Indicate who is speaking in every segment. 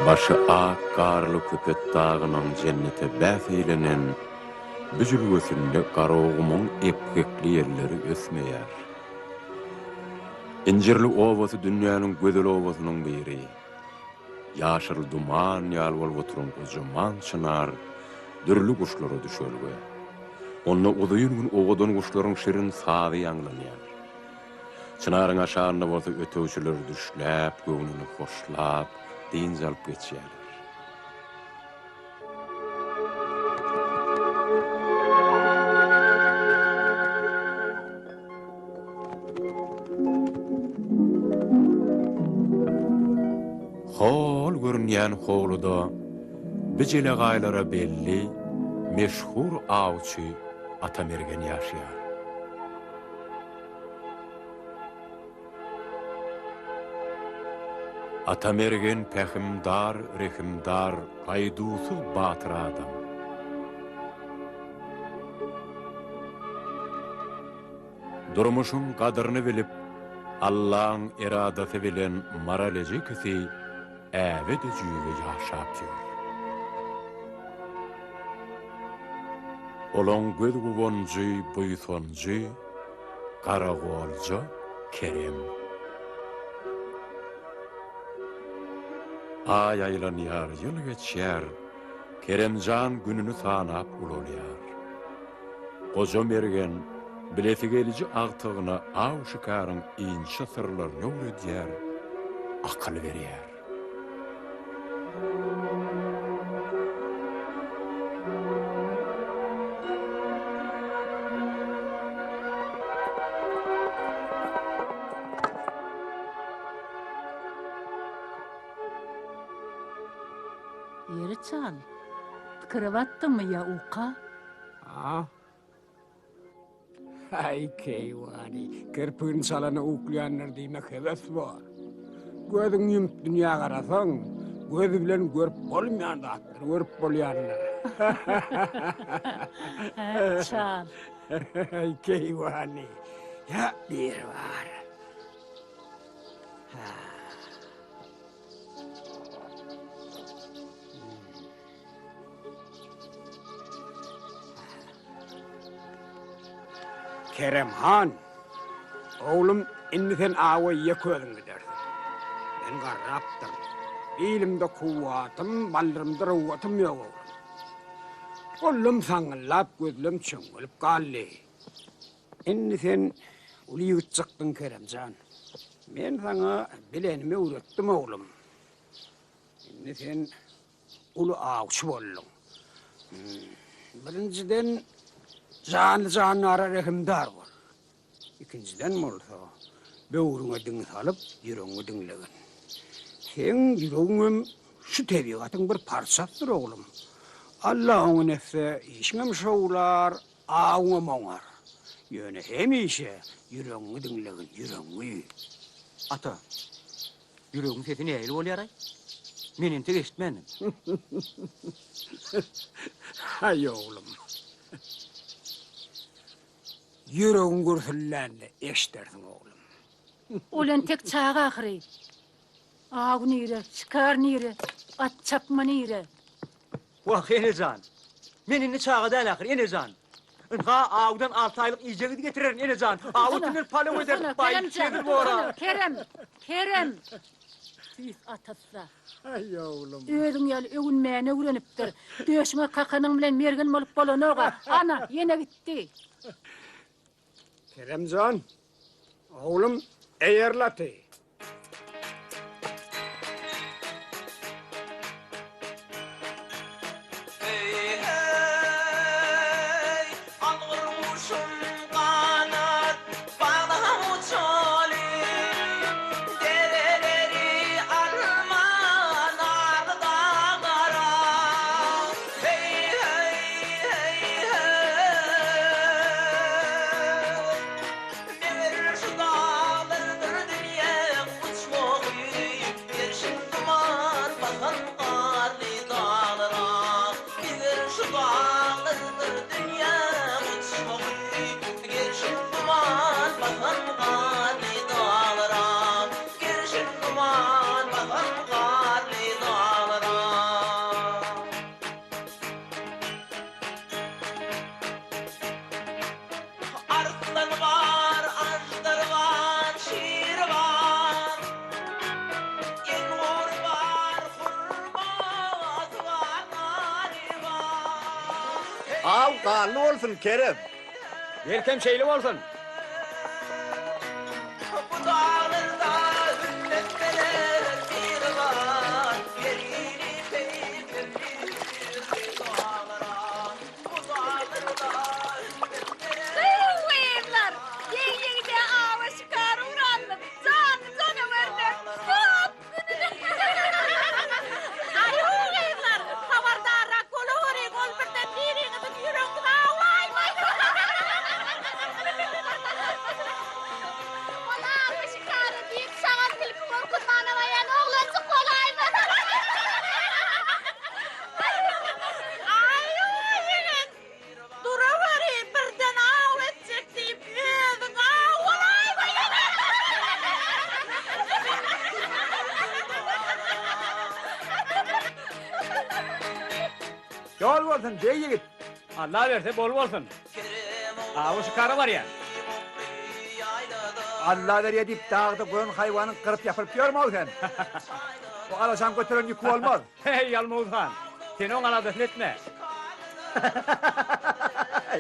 Speaker 1: Başy ak garly Köpetdagynyň jennete bäs eýlenen bu jülgesinde Garagumuň epgekli ýelleri ösmeýär. Injirli obasy dünýäniň gözel obasynyň biri. Ýaşyl duman ýaly bolup oturan gojaman çynar dürli guşlara düşelge. Onda uzyn gün owadan guşlaryň şirin sazy ýaňlanýar. Çynaryň aşagynda bolsa ötegçiler düşläp, göwnüni hoşlap, dynç alyp geçýärler. Hol görünýän howluda bi jelegaýlara belli, meşhur awçy Atamergen ýaşaýar. Atamergen pähimdar, rehimdar, gaýduwsyz batyr adam. Durmuşyň gadyryny bilip, Allaň eradasy bilen Maral ejekisi äbe-de-jüýbe ýaşap ýör. Olaň göz guwanjy, buýsanjy garagolja Kerem. Aý aýlanýar, ýyl geçýär, Keremjan gününi sanap ulalýar. Goja Mergen bilesigeliji agtygyna aw-şikaryň inçe syrlaryny öwredýär, akyl berýär.
Speaker 2: Ýeri çal, pikire batdyňmy ýa uka?
Speaker 3: A? Aý, keýwany, kirpigini çalana uklaýandyr diýmek hebes bor. Gözüňi ýumup dünýä garasaň, göz bilen görüp bolmaýan zatlary görüp bolýandyr.
Speaker 2: Hä, çal.
Speaker 3: Aý, keýwany, ýa biri bar. Hä. Kerem han, oglum, indi sen awa ýeke özüň gidersiň. Men garrapdyryn. Bilimde kuwwatym, baldyrymda rowgatym ýok, oglum. Gollum saňňyldap, gözlem çöňňelip galdy. Indi sen uly ýigit çykdyň, Kerem jan. Men saňa bilenimi öwretdim, oglum. Indi sen uly awçy bolduň. Birinjiden, janly-jandara rehimdar bol. Ikinjiden bolsa, böwrüňe diň salyp, ýüregiňi diňlegin. Seň ýüregiňem şu tebigatyň bir parçasydyr, oglum. Alla oňyn etse, işiňem şowlar, Awyňam oňar. Ýöne hemişe ýüregiňi diňlegin, ýüregiňi.
Speaker 4: Ata, ýüregiň sesi nähili bolýar-aý? Men entek eşitmändim.
Speaker 3: Haý, oglum. Ýüregiň gürsüldände eşidersiň, oglum.
Speaker 2: Ol entek çaga ahyry. Aw nire, şikar nire, at çapma nire?
Speaker 4: Wah, ene jan! Men indi çaga däl ahyry, ene jan! Ynha, awdan alty aýlyk iýjegiňizi getirerin, ene jan! Aw etinden palaw ederis, baý, hezil bor-a!
Speaker 2: Kerem, Kerem! Tüýs atasy-da.
Speaker 3: Aý, oglum.
Speaker 2: Özüň ýaly öwünmäni öwrenipdir. Döşüňe kakanyň bilen mergen bolup bolanok-a. Ana, ýene gitdi.
Speaker 3: Kerem jan, oglum, eýerli aty.
Speaker 5: Aw ganly bolsun, Kerem!
Speaker 4: Belkem şeýle bolsun.
Speaker 6: Bu daglarda hümmet berer Biribar, Perili peýkerli hüýrli daglara. Bu daglarda hümmet berer
Speaker 7: Gyz-gyzlar, ýeg-ýegde awa şikar ugrandyk, janly janawerler köp gününe.
Speaker 8: Aý-ow gyzlar, habardarrak bolaweriň, ol birden biriňiziň ýüregiňizi awlaýmasyn.
Speaker 7: Ol awa şikara diýip şagal tilki gorkuzmana barýan oglanjyk bolaýmasyn.
Speaker 8: Aý-ow ýigit, Duraweri, birden aw etjek diýip, özüň aw bolaýma ýene!
Speaker 5: Ýol bolsun, beg ýigit!
Speaker 4: Alla berse, bol bolsun. Awa şikara barýan.
Speaker 5: Alla berýä diýip, dagda goýan haýwanyň gyryp ýapyryp ýörme-ow sen. Bu alaşaň göteren ýüki bolmaz.
Speaker 4: Heý, Ýalmawuz han, sen oň aladasyny etme.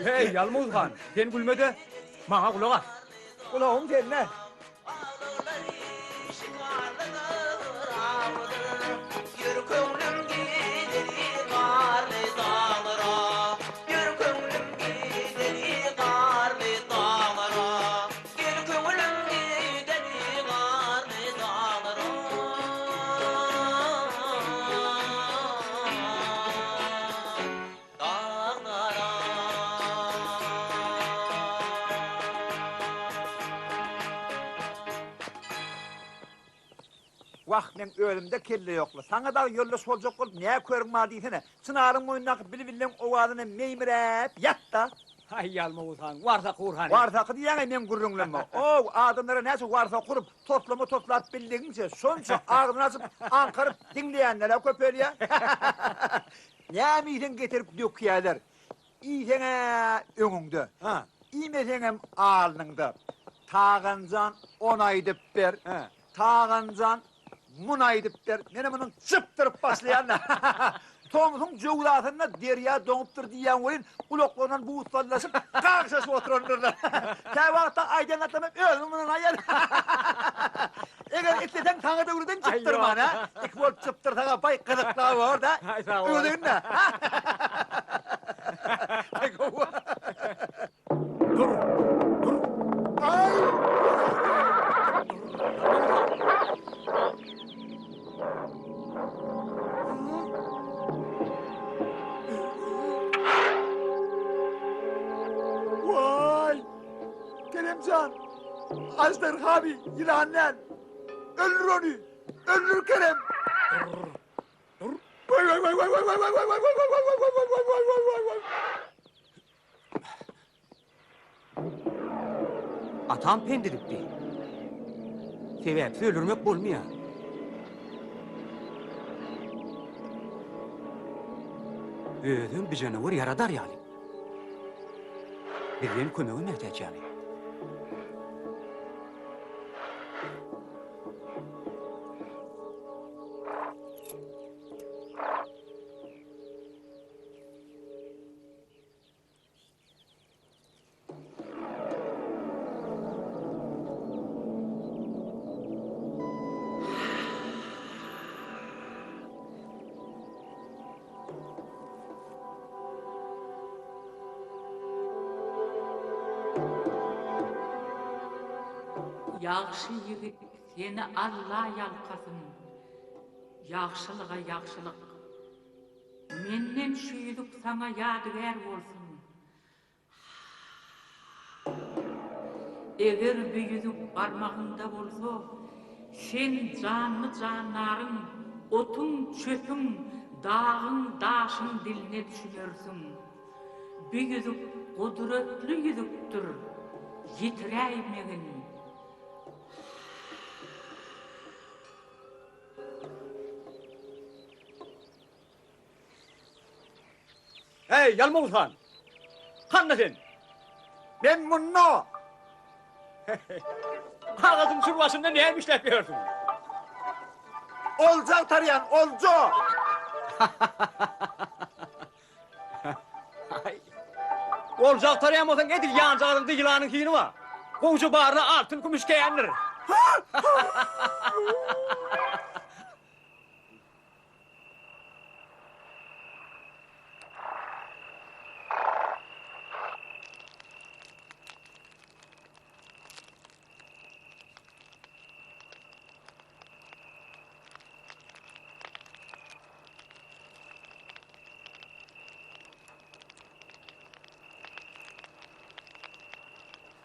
Speaker 4: Heý, Ýalmawuz han, sen gülme-de, maňa gulak as.
Speaker 5: Gulagym sende.
Speaker 6: Gel köňlüm gideli garly daglara. Daglara.
Speaker 5: Wah, meň özümde kelle ýokla. Saňa dagy ýoldaş boljak bolup nä körüň bar diýsene. Çynaryň boýundaky bilbilleň owazyna meýmiräp ýat-da.
Speaker 4: Haý, Ýalmawuz han, warsaky ur hany.
Speaker 5: Warsaky diýýäň-eý meň gürrüňlemme. Ow, adamlara näçe warsaky urup, toslama toslap bildigiňçe, şonça agzyny açyp, aňkaryp diňleýänler-ä köpelýär. Näme iýseň getirip dökýärler. Iýseň-ä öňüňde, iýmeseňem alnyňda. Taganjan ony aýdyp ber. Taganjan muny aýdyp ber, menem munuň çypdyryp başlaýan-da. Tomsuň jöwzasynda derýa doňupdyr diýýän welin, gulaklaryndan buz sallaşyp, gagşaşyp oturandyrlar. Käwagtda aýdan zatlarymy özüm ynanaýan. Eger isleseň saňa döwreden çypdyrman, hä? Iki bolup çypdyrsaň-a baý gyzykly bor-da.
Speaker 4: Aý, sag bol.
Speaker 5: Öwredegin-dä. Aý, gowy.
Speaker 4: Dur! Dur!
Speaker 5: Aý! Waý! Keremjan! Aždarha bi, ýylan däl! Öldür ony! Öldür Kerem!
Speaker 4: Dur! Dur!
Speaker 5: Waý waý waý waý waý waý waý waý waý waý waý waý waý waý waý waý waý waý
Speaker 4: Atam pent edipdi. Sebäpsiz öldürmek bolmaýar. Özem bijanawar ýaradar ýaly. Bizden kömege mätäç ýaly.
Speaker 2: Ýagşy ýigit seni Alla ýalkasyn, Ýagşylyga ýagşylyk. Menden şu ýüzük saňa ýadygär bolsun. Eger bu ýüzük barmagyňda bolsa, sen janly-jandaryň, otuň-çöpüň, dagyň-daşyň diline düşünersiň. Bu ýüzük gudratly ýüzükdir, ýitiräýmegin.
Speaker 4: Heý, Ýalmawuz han! Handa sen?
Speaker 5: Men munda!
Speaker 4: Agajyň çür başynda näme işläp ýörsüň?
Speaker 5: Olja agtarýan, olja!
Speaker 4: Aý. Olja agtarýan bolsaň edil ýanjagazyňda ýylanyň hini bar. Gowja barla altyn kümüş kändir.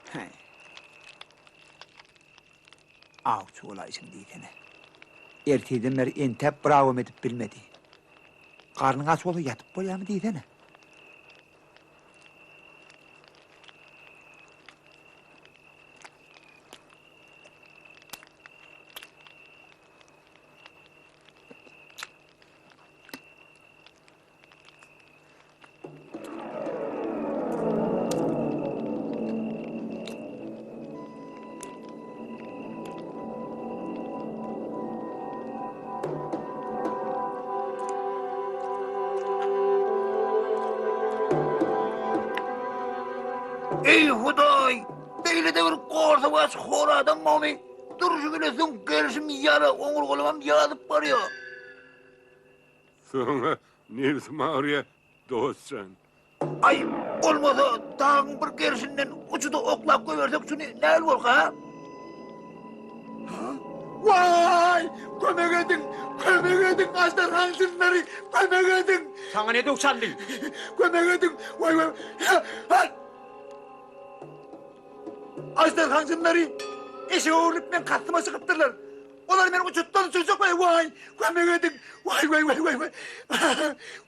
Speaker 5: Häý. Awçy bolaýşyň diýsene. Ertirden bäri entäp bir awam edip bilmedi. Garnyň aç bolsa ýatyp bolýarmy diýsene. Eý Hudaý! Beýle-de bir gorsawaç hor adam barmy? Durşy bile süňk gerşim ýala, oňurgalamam ýazyp barýar.
Speaker 9: Saňa nebsim agyrýar, dost jan.
Speaker 5: Aý, bolmasa dagyň bir gerşinden uçuda oklap goýbersek şuny näl bolka, ha? Waý! Kömek ediň! Kömek ediň! Aždarhaň jynlary! Kömek ediň!
Speaker 4: Saňa ne döw çaldy?
Speaker 5: Kömek ediň! Waý, waý! Aždarhaň jynlary eşege öwrülip meň kastyma çykypdyrlar. Olar meni uçutdan uçurjak waý waý! Kömek ediň! Waý waý waý waý waý!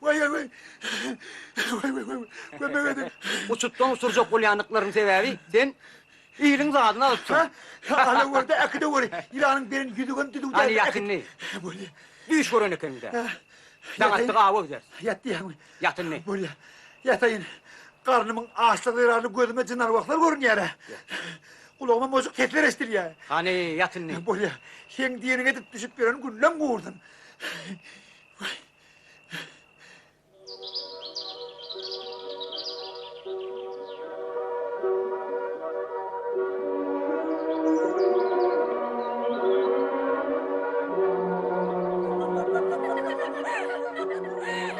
Speaker 5: Waý waý waý! Waý waý waý! Kömek ediň!
Speaker 4: Uçutdan uçurjak bolýandyklarynyň sebäbi sen iliň zadyny alypsyň.
Speaker 5: Ha, ala gör-de, äkide gör. Ýylanyň beren ýüzügem düzüw däl.
Speaker 4: Hany ýat indi.
Speaker 5: Bolýa.
Speaker 4: Düýş gören ekeniň-dä. Daň atdyk awa gideris.
Speaker 5: Ýat diýýäňmi?
Speaker 4: Ýat indi.
Speaker 5: Bolýa. Ýataýyn. Garnymyň açlygy zerarly gözüme jyn-arwahlar görünýär-ä. Gulagyma mojuk sesler eşidilýär.
Speaker 4: Hany, ýat indi.
Speaker 5: Bolýa. Seň diýeniňi edip düşüp ýören günlem gursun. Waý.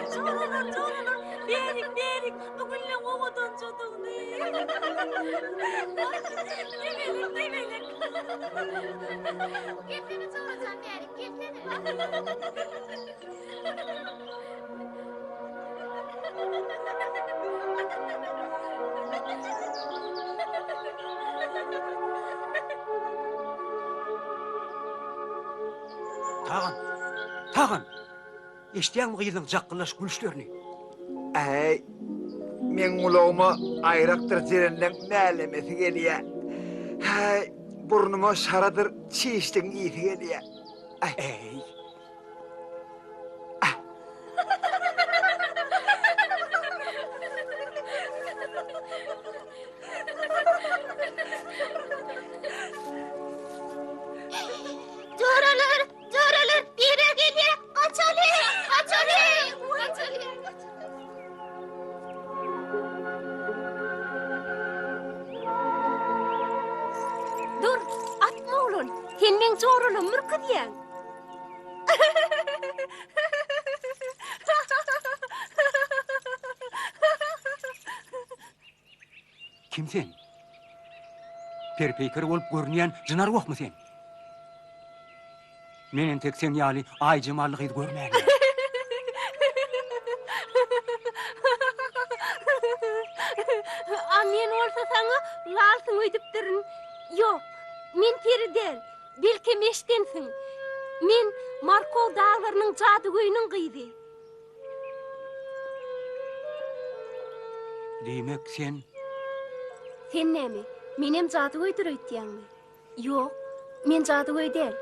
Speaker 8: Joralar, joralar, beriň, beriň, bu gülleň owadanjadygyny. Gebelek, gebelek.
Speaker 7: Gelsene jorajan bärik, gelsene.
Speaker 4: Tagan! Tagan! Eşidýäňmi gyzyň jakgyllaş gülüşlerini?
Speaker 5: Äý, meň gulagyma aýrakdyr jerenleň mälemesi gelýä. Häý, burnuma şaradyr çişligiň ysy gelýä.
Speaker 4: Äý!
Speaker 7: Joralar, joralar, biri gelýär. Gaçalyň, gaçalyň, gaçalyň.
Speaker 8: Dur, atma oglan. Sen meň joralamy ürküzýäň.
Speaker 4: Kim sen? Perpeýker bolup görünýän jyn-arwahmy sen? Men entek seň ýaly aý jemally gyz görmändim.
Speaker 8: A men bolsa saňa lalsyň öýdüpdirin. Ýok, men peri däl. Belkem eşdensiň. Men Markow daglarynyň jadygöýüniň gyzy.
Speaker 4: Diýmek, sen.
Speaker 8: Sen näme, menem jadygöýdür öýtýäňmi? Ýok, men jadygöý däl.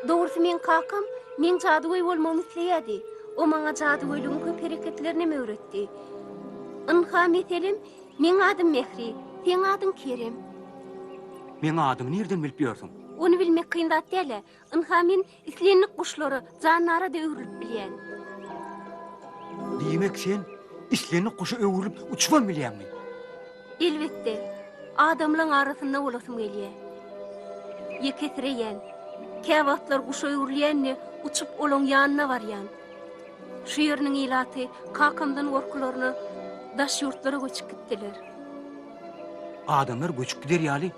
Speaker 8: Dogrusy meň kakam meň jadygöý bolmagymy isleýärdi. O maňa jadygöýlügiň köp hereketlerinem öwretdi. Ynha, meselem, meň adym Mähri, seň adyň Kerem.
Speaker 4: Meň adymy nirden bilip ýörsüň?
Speaker 8: Ony bilmek kyn zat däl-ä. Ynha, men islendik guşlara, jandara-da öwrülip bilýän.
Speaker 4: Diýmek, sen islendik guşa öwrülip uçubam bilýäňmi?
Speaker 8: Elbetde, adamlaň arasynda bolasym gelýär. Ýekesireýän. Käwagtlar guşa öwrülýän-de, uçup olaň ýanyna barýan. Şu ýeriniň ilaty kakamdan gorkularyna daş ýurtlara göçüp gitdiler.
Speaker 4: Adamlar göçüp gider ýaly,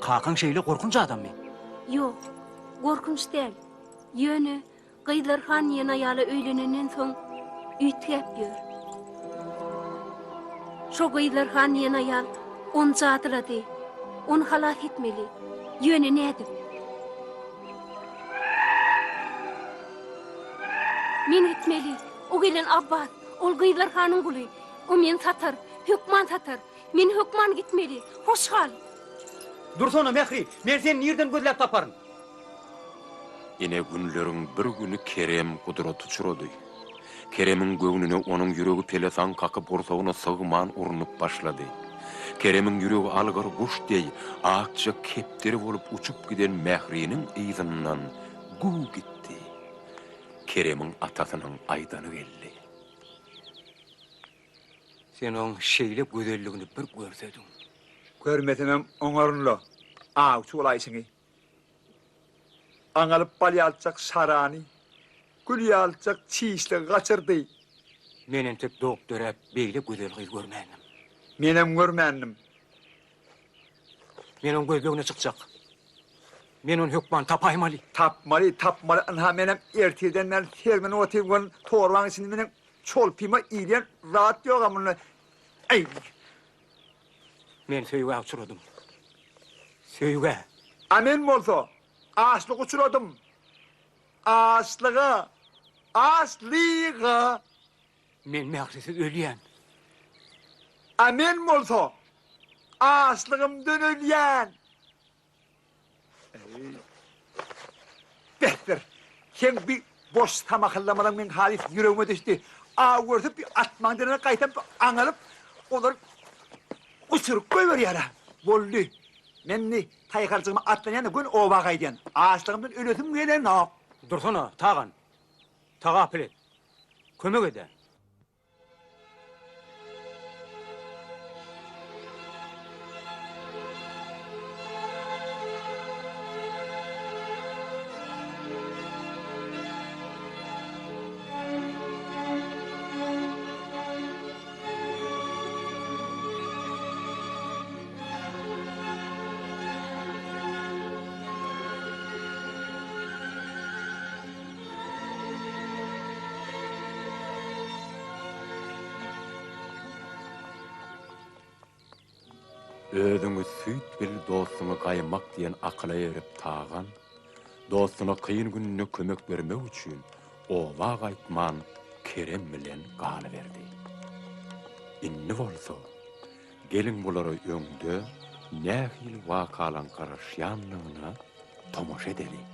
Speaker 4: kakaň şeýle gorkunç adammy?
Speaker 8: Ýok, gorkunç däl. Ýöne Gyzlar han diýen aýala öýlenenden soň üýtgäp ýör. Şo Gyzlar han diýen aýal ony jadylady. Ony halas etmeli. Ýöne nädip? Men gitmeli. O gelen Abbas. Ol Gyzlar hanyň guly. O meni satar. Hökman satar. Men hökman gitmeli. Hoş gal.
Speaker 4: Dursana, Mähri! Men seni nirden gözläp taparyn?
Speaker 1: Ine günleriň bir güni Kerem gudrat uçrady. Keremiň göwnüne onuň ýüregi pelesaň kakyp gursagyna sygman urnup başlady. Keremiň ýüregi algyr guş deý akja kepderi bolup uçup giden Mähriniň yzyndan güw gitdi. Keremiň atasynyň aýdany geldi.
Speaker 4: Sen oň şeýle gözelligini bir görsediň.
Speaker 5: Görmesemem oňaryn-la, awçy bolaýşyňy. Aňalyp bal ýalyjak şarany, gül ýalyjak çişligi gaçyrdy.
Speaker 4: Men entek dogup-döräp beýle gözel gyz görmändim.
Speaker 5: Menem görmändim.
Speaker 4: Men oň gözlegine çykjak. Men ony hökman tapaýmaly.
Speaker 5: Tapmaly, tapmaly. Ynha menem ertirden bäri sermenip otyryn, torbaň içinde meniň çolpyma ilýän zat ýog-a munda. Eý!
Speaker 4: Men söýgä uçradym. Söýgä.
Speaker 5: A men bolsa açlyga uçradym. Açlyga! Açlyga!
Speaker 4: Men mährisiz ölýän.
Speaker 5: A men bolsa açlygymdan ölýän. Besdir. Seň bi boş samahyllamadan meň halys ýüregime düşdi. Aw görse bi atmaň derine gaýtam aňalyp, olary uçuryp goýberýär-ä. Boldy. Men indi taýharjygyma atlanýan-da göni oba gaýdýan. Açlygymdan ölesim gelenok.
Speaker 4: Dursana, Tagan. Tagapyl et. Kömek ed-ä.
Speaker 1: Özüňi süýt bil, dostuňy gaýmak diýen akyla erip Tagan, dostuna kyn gününde kömek bermek üçin oba gaýtman Kerem bilen galyberdi. Indi bolsa, geliň bulara öňde nähili wakalaň garaşýandygyna tomaşa edeliň.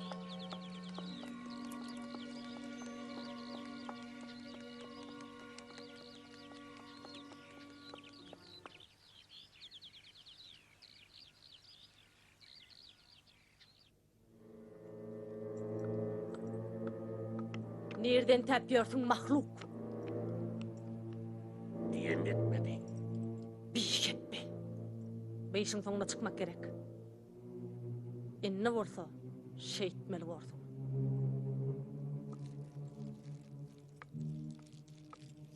Speaker 10: Nirden täp ýörsüň mahluk?
Speaker 9: Diýen etmedi.
Speaker 10: Bihepbe. Bu işiň soňuna çykmak gerek. Indi bolsa şeýtmeli borsuň.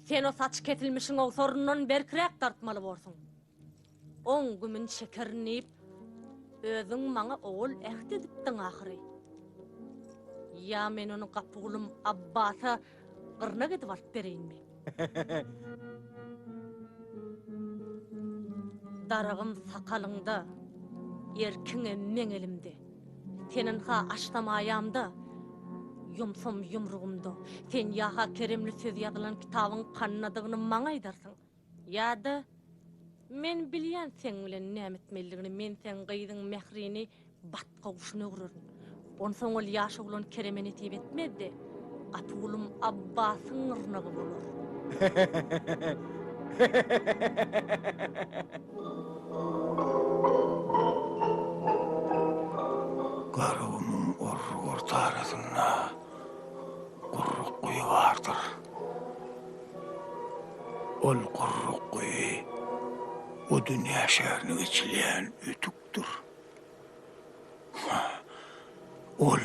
Speaker 10: Sen o saç kesilmişiň owsaryndan berkiräk dartmaly borsuň. Oň gümün çekerin diýip, özüň maňa owal äht edipdiň ahyry. Ýa men ony gapygulym Abbasa gyrnak edip alyp bereýinmi? Daragym sakalyňda, erkiňem meň elimde. Sen ynha açsam aýamda, ýumsam ýumrugymda. Sen ýa-ha keremli söz ýazylan kitabyň kannadygyny maňa aýdarsyň. Ýa-da, men bilýän seň bilen näme etmelidigini, men seň gyzyň Mährini batga guşuna öwrerin. Onsoň ol ýaş oglan Kereme nesip etmez-de, Gapygulym Abbasyň gyrnagy bolar.
Speaker 9: Garagumuň orruk-orta arasynda gurruk guýy bardyr. Ol gurruk guýy. O dünýä şäherine geçilýän ötükdir. Ol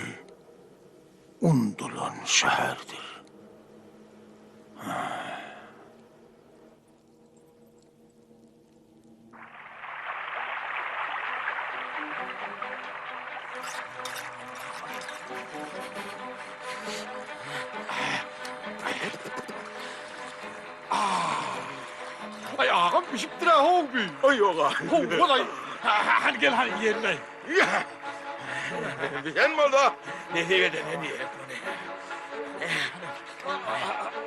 Speaker 9: undulan şäherdir.
Speaker 11: Ay agam bişipdir-ä how bi.
Speaker 12: Aý ýog-a.
Speaker 11: How-walaý. Hany gel hany iýelim-äý.
Speaker 12: Bişen bolsa, nesip edenden iýeris muny.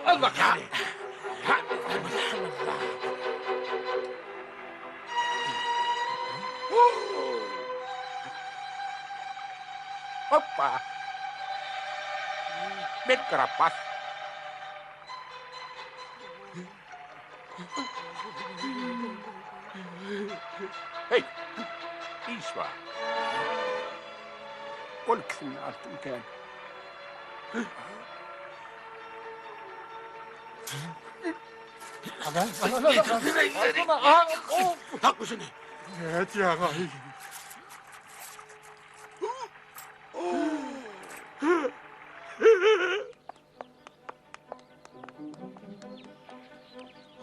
Speaker 11: Al bakalım.
Speaker 12: Hoppa. Bet karapas. Hey, iş bar.
Speaker 3: Ol ikisini altyn kän.
Speaker 12: Tak şuny.
Speaker 11: Evet ya.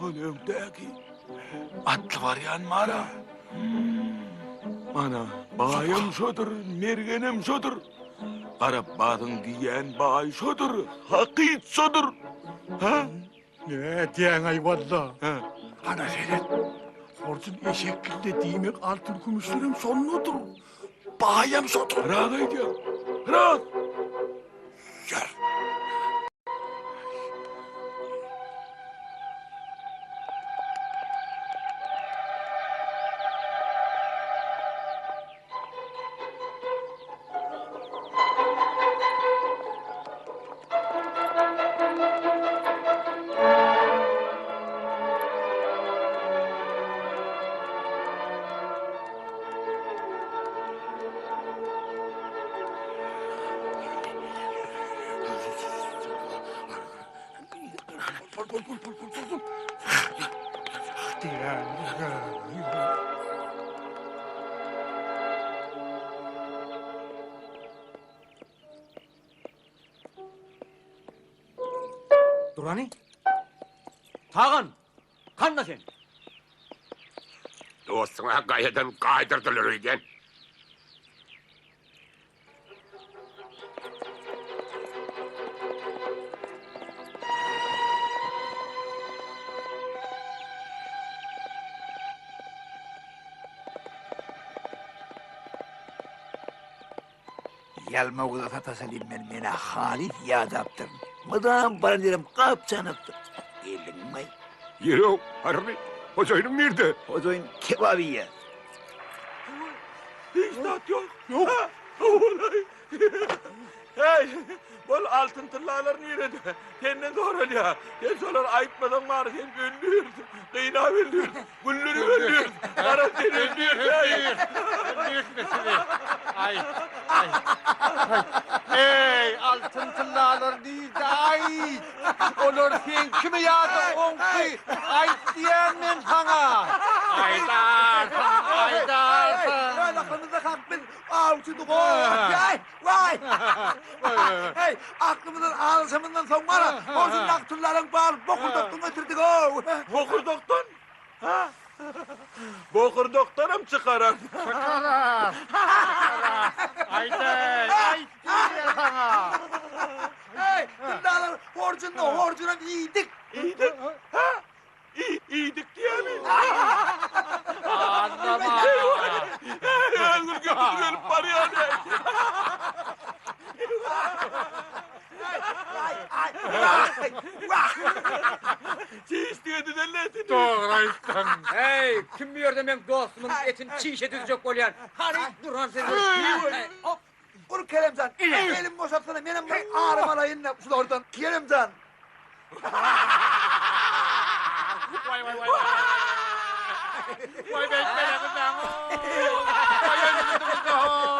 Speaker 9: Hany öňdäki atly barýan mara. Mana baýam şodur, mergenem şodur. Garapbazyň diýýän baý şodur, hakyt şodur. Ha?
Speaker 11: Ne diýäň-aý walla?
Speaker 9: Ha.
Speaker 11: Ana seret. Horjun eşekgilde diýmek altyn kümüşlerem şondadyr. Baýam şodur.
Speaker 9: Ras aýdýaň. Ras.
Speaker 11: Ýör.
Speaker 4: Durany. Tagan, kanda sen?
Speaker 12: Dostuňa gaýadan gaýdyrdylar öýdýän.
Speaker 5: Ýalmawuza sataşaly men menä halys ýadapdyryn. Mydam baran ýerim gapjanypdyr. Geldiňmi?
Speaker 12: Ýeri-ow, harby, hojaýynyň nirde?
Speaker 5: Hojaýyn kebap iýýär.
Speaker 9: Hiç zat ýok. Ýok. Howalaý. Heý, bol altyn tyllalar nirede? Senden soralýar. Sen şolary aýtmasaň bary sen öldüris. Gynap öldüris. Güldürip öldüris. Gara sen öldüris.
Speaker 4: Aý, aý. Eý, altyn tyllalar nirde? Aý! Olar seňkimi ýa-da oňky? Aýt diýýän men saňa! Aýdarsyň, aýdarsyň!
Speaker 5: Öz aklymyzda kak biz awçydyk-ow! Waý! Heý, aklymyzdan azaşamyzdan soň wara, horjundaky tyllalaryň baryny bokurdakdan götürdik-ow!
Speaker 9: Bokurdakdan? Ha? Bokurdakdanam çykarar.
Speaker 4: Çykarar! Çykarar! Aýdaý, aýt diýýän saňa!
Speaker 5: Heý, tyllalar horjunda, horjunam iýdik!
Speaker 9: Iýdik? Ha? Iýdik diýýämi?
Speaker 4: Aldama!
Speaker 9: Öňür götür gelip barýan. Çiş diýe düzellesin.
Speaker 11: Dogry aýtdyň.
Speaker 4: Heý, kim bu ýerde meň dostumyň etini çişe düzjek bolýan? Hany, duran sen. Hop.
Speaker 5: Ur Keremjan, elim boşatsana, menem bir arym alaýyn-da şulardan. Keremjan.
Speaker 11: Waý waý waý. Waý beýtmene gyzlaň. Waý öldürdüňiz-de how.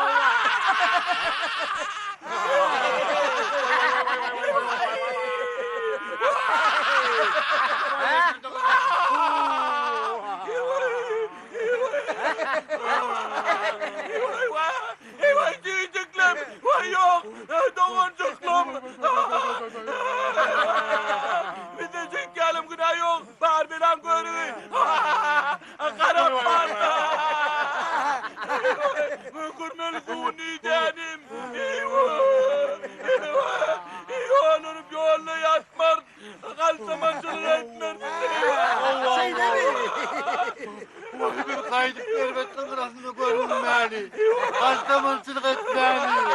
Speaker 11: Taşlamaçylyk etmäni.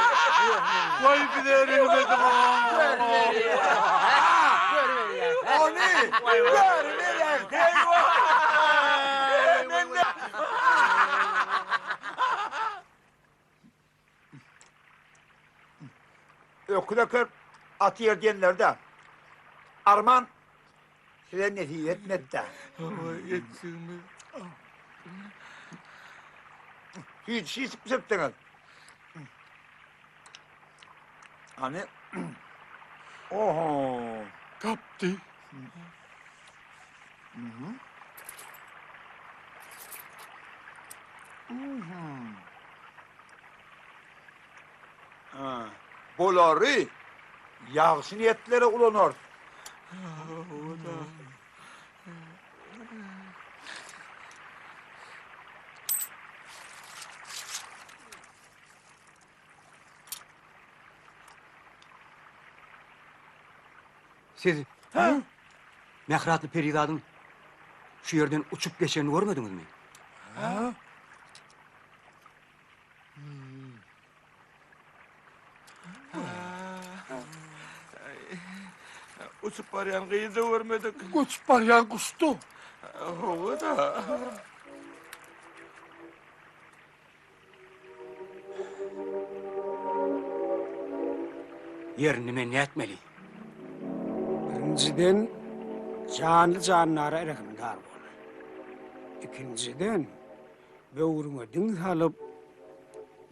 Speaker 11: Goý bize ölmedi.
Speaker 5: Ony görüberýär. Öküz öker, at ýer diýenler-de. Arman size nesip etmedi-dä.
Speaker 9: Etjigimiz.
Speaker 5: Süýji şişip bişiripdiňiz. Hany? Oho!
Speaker 9: Tapdy.
Speaker 5: Bulary ýagşy niýetlere ulanarys.
Speaker 4: Siz Mähri atly perizadyň şu ýerden uçup geçenini görmediňizmi?
Speaker 5: Hä?
Speaker 9: Uçup barýan gyzy-da görmedik.
Speaker 11: Uçup barýan guşdy.
Speaker 9: Hawa-da.
Speaker 4: Ýer indi men nätmeli?
Speaker 3: Birinjiden, janly-jandara rehimdar bol. Ikinjiden, böwrüňe diň salyp,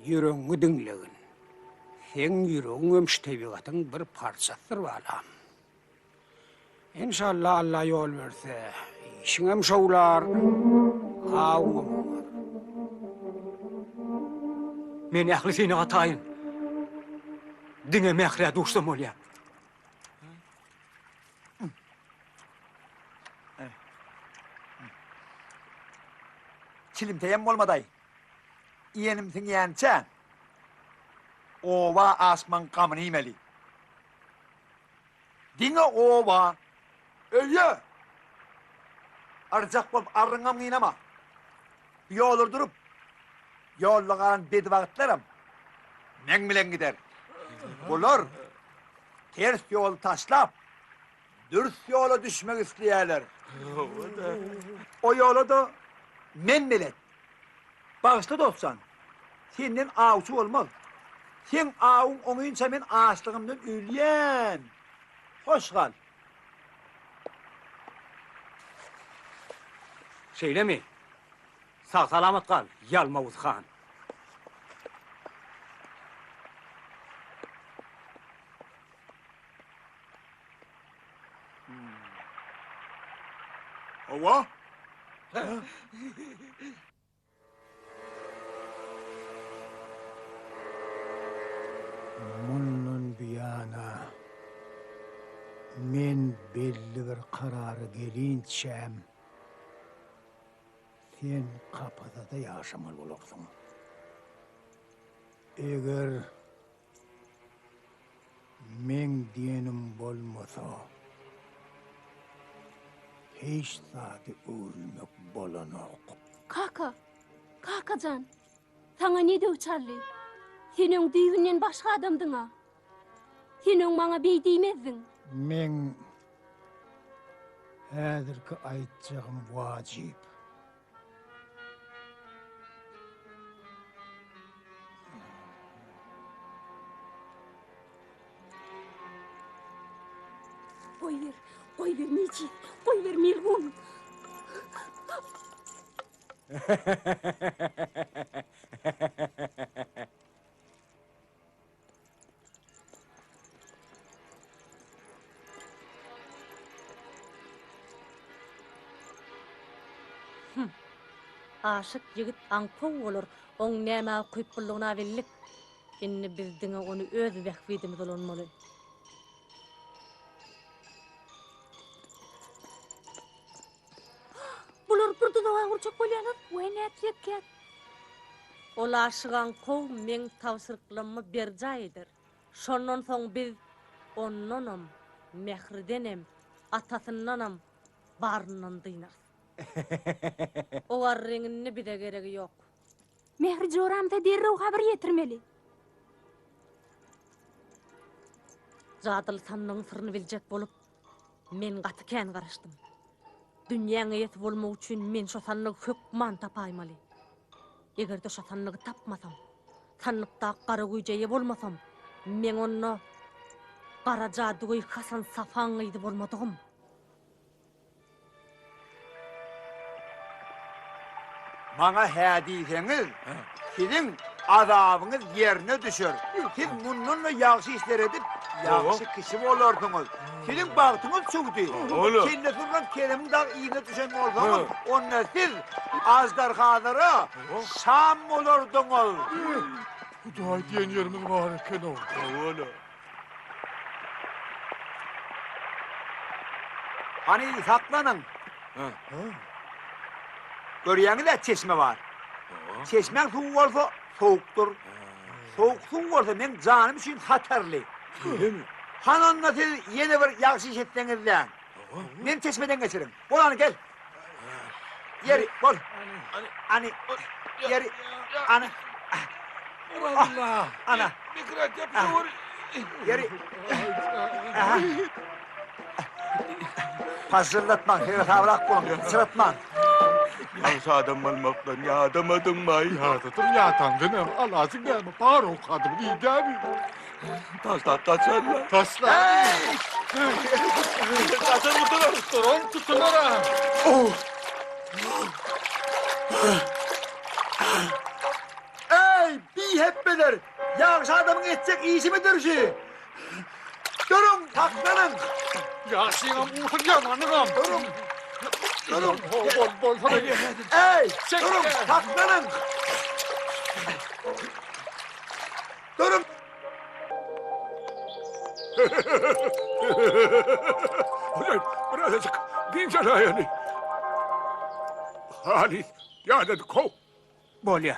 Speaker 3: ýüregiňi diňlegin. Seň ýüregiňem şu tebigatyň bir parçasydyr balam. Enşalla Alla ýol berse, işiňem şowlar, awuňam oňar.
Speaker 4: Men ähli synaga taýyn. Diňe Mährä duşsam bolýar.
Speaker 5: Çilimteýem bolmadaý. Iýenim siňýänçä, oba aşmaň gamyny iýmeli. Diňe oba, öýe! Arjak bolup arryňam gynama. Bu ýollar durup, ýolda galan bedibagtlaram meň bilen gider. Bular ters ýoly taşlap, dürs ýola düşmek isleýärler. O ýola-da men belet. Bagyşla dostjan, senden awçy bolmaz. Seň awuň oňynça men açlygymdan ölýän. Hoş gal.
Speaker 4: Şeýlemi? Sag-salamat gal, Ýalmawuz han.
Speaker 5: Hawa.
Speaker 3: Mundan buýana men belli bir karara gelinçäm, sen kapasada ýaşamaly bolarsyň. Eger Meň diýenim bolmasa, hiç zady öwrülmek bolanok.
Speaker 8: Kaka, kaka jan, saňa ne döw çaldy? Sen öň düýbünden başga adamdyň-a. Sen öň maňa beý diýmezdiň.
Speaker 3: Meň häzirki aýtjagym wajyp.
Speaker 8: Goýber, goýber Mejit, goýber melgun.
Speaker 10: Hum. Aşyk ýigit aňkow bolar, oň nämä ukyplylygyna bildik. Indi biz diňe ony öz bähbidimize ulanmaly. Bular bir duzaga gurjak bolýarlar. Weý nätjekkäk? Ol aşyk aňkow meň tabşyryklammy berjaý eder. Şondan soň biz ondanam, Mähridenem, atasyndanam baryndan dynarys. O garryň indi bize geregi ýok.
Speaker 8: Mähri joramyza derrew habar ýetirmeli.
Speaker 10: Jadyly sandygyň syryny biljek bolup, men gaty kän garaşdym. Dünýäň eýesi bolmak üçin men şo sandygy hökman tapaýmaly. Eger-de şo sandygy tapmasam, sandykdaky gara güýje eýe bolmasam, meň onda gara jadygöý Hasan Safaň gyzy bolmadygym.
Speaker 5: Maňa hä diýseňiz, siziň azabyňyz ýerine düşer. Siz mundan-da ýagşy işler edip, ýagşy kişi bolarsyňyz. Siziň bagtyňyz çüwdi. Kellesi urlan Keremiň dagy yzyna düşen bolsaňyz, onda siz aždarhalara şam bolardyňyz.
Speaker 11: Hudaý diýen ýerimiz bar eken-ow.
Speaker 5: Hany saklanyň. Görýäňiz-ä çeşme bar. Çeşmäň suwy bolsa sowukdyr. Sowuk suw bolsa meň janym üçin hatarly. Hany onda siz ýene bir ýagşy iş etseňiz-dä. Meni çeşmeden geçiriň. Bol hany gel. Ýeri, bol. Hany, ýeri, hany.
Speaker 11: Allah.
Speaker 5: Ana. Ýeri. Aha. Pažžyldatmaň, seresabrak boluň, syçratmaň.
Speaker 9: Ýagşy adam bolmakdan ýadamadyňmaý?
Speaker 11: Ýadadym, ýadandanam alajyň näme, bar owkadymy diýdämi?
Speaker 9: Taşlap gaçarlar.
Speaker 11: Taşla.
Speaker 9: Gaçar gutular.
Speaker 11: Duran tutular.
Speaker 5: Oh. Eý, bihepbeler! Ýagşy adamyň etjek işimidir şu? Duruň, saklanyň!
Speaker 11: Ýagşyňam ursun, ýamanyňam.
Speaker 5: Duruň! Duruň!
Speaker 11: Bol, bolsana.
Speaker 5: Eý, duruň, saklanyň! Duruň!
Speaker 12: Ulan birazajyk dynç alaýaly. Halys ýadadyk how.
Speaker 4: Bolýa.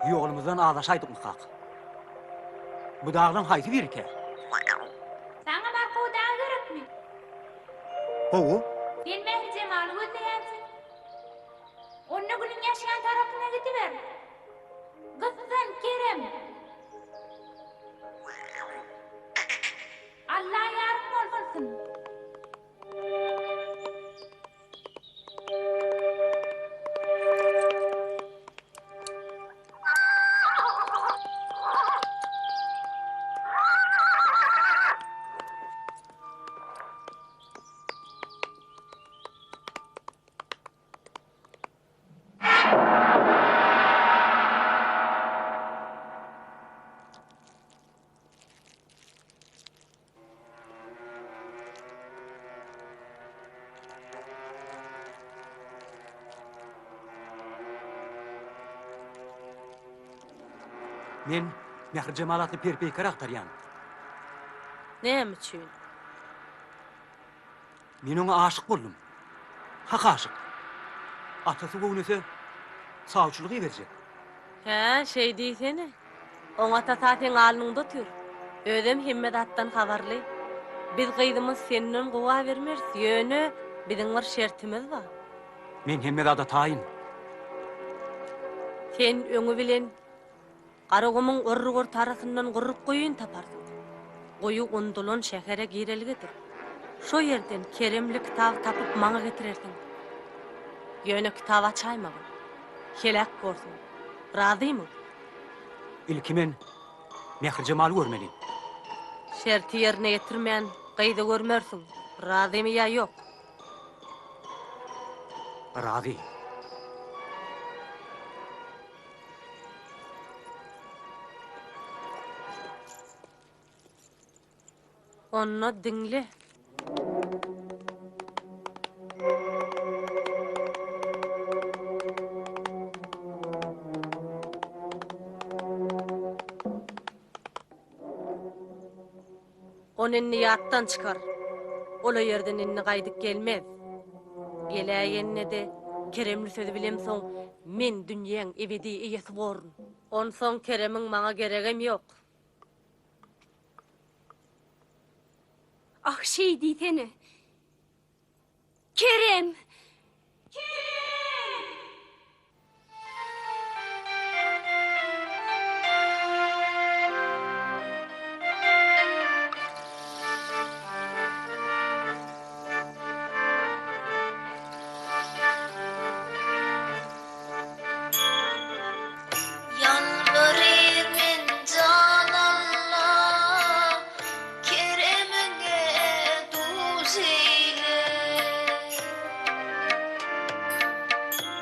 Speaker 4: Ýolumyzdan azaşaýdykmykak? Bu daglaň haýsy birikä?
Speaker 7: Saňa Markow dagy gerekmi?
Speaker 5: Gowy.
Speaker 7: Sen Mährijemaly gözleýänsiň. Onda günüň ýaşýan tarapyna gidiber. Gyssan, Kerem! Alla ýaryň bolsun!
Speaker 4: Men Mährijemal atly per-peýker agtarýan.
Speaker 10: Näme üçin?
Speaker 4: Men oňa aşyk boldum. Hak aşyk. Atasy göwnese, sawçylyk iberjek.
Speaker 10: Hä, şeý diýsene. Oň atasy-a seň alnyňda otyr. Özem hemme zatdan habarly. Biz gyzymyzy senden gowa bermeris, ýöne biziň bir şertimiz bar.
Speaker 4: Men hemme zada taýyn.
Speaker 10: Sen öňi bilen Garagumuň orruk-ortarasyndan gurruk guýyny taparsyň. Guýy undulan şähere girelgedir. Şo ýerden keremli kitaby tapyp maňa getirersiň. Ýöne kitaby açaýmagyn. Heläk borsuň. Razymy?
Speaker 4: Ilki men Mährijemaly görmeli.
Speaker 10: Şerti ýerine ýetirmän gyzy görmersiň. Razymy ýa ýok?
Speaker 4: Razy.
Speaker 10: Onda diňle. Ony indi ýatdan çykar. Ol o ýerden indi gaýdyp gelmez. Geläýende-de keremli sözi bilemsoň, men dünýäň ebedi eýesi borun. Onsoň keremiň maňa geregem ýok.
Speaker 8: Ah, şeý diýsene. Kerem! Kerem!
Speaker 7: Ýalbaryr men jan Alla, Keremiňe duz eýle.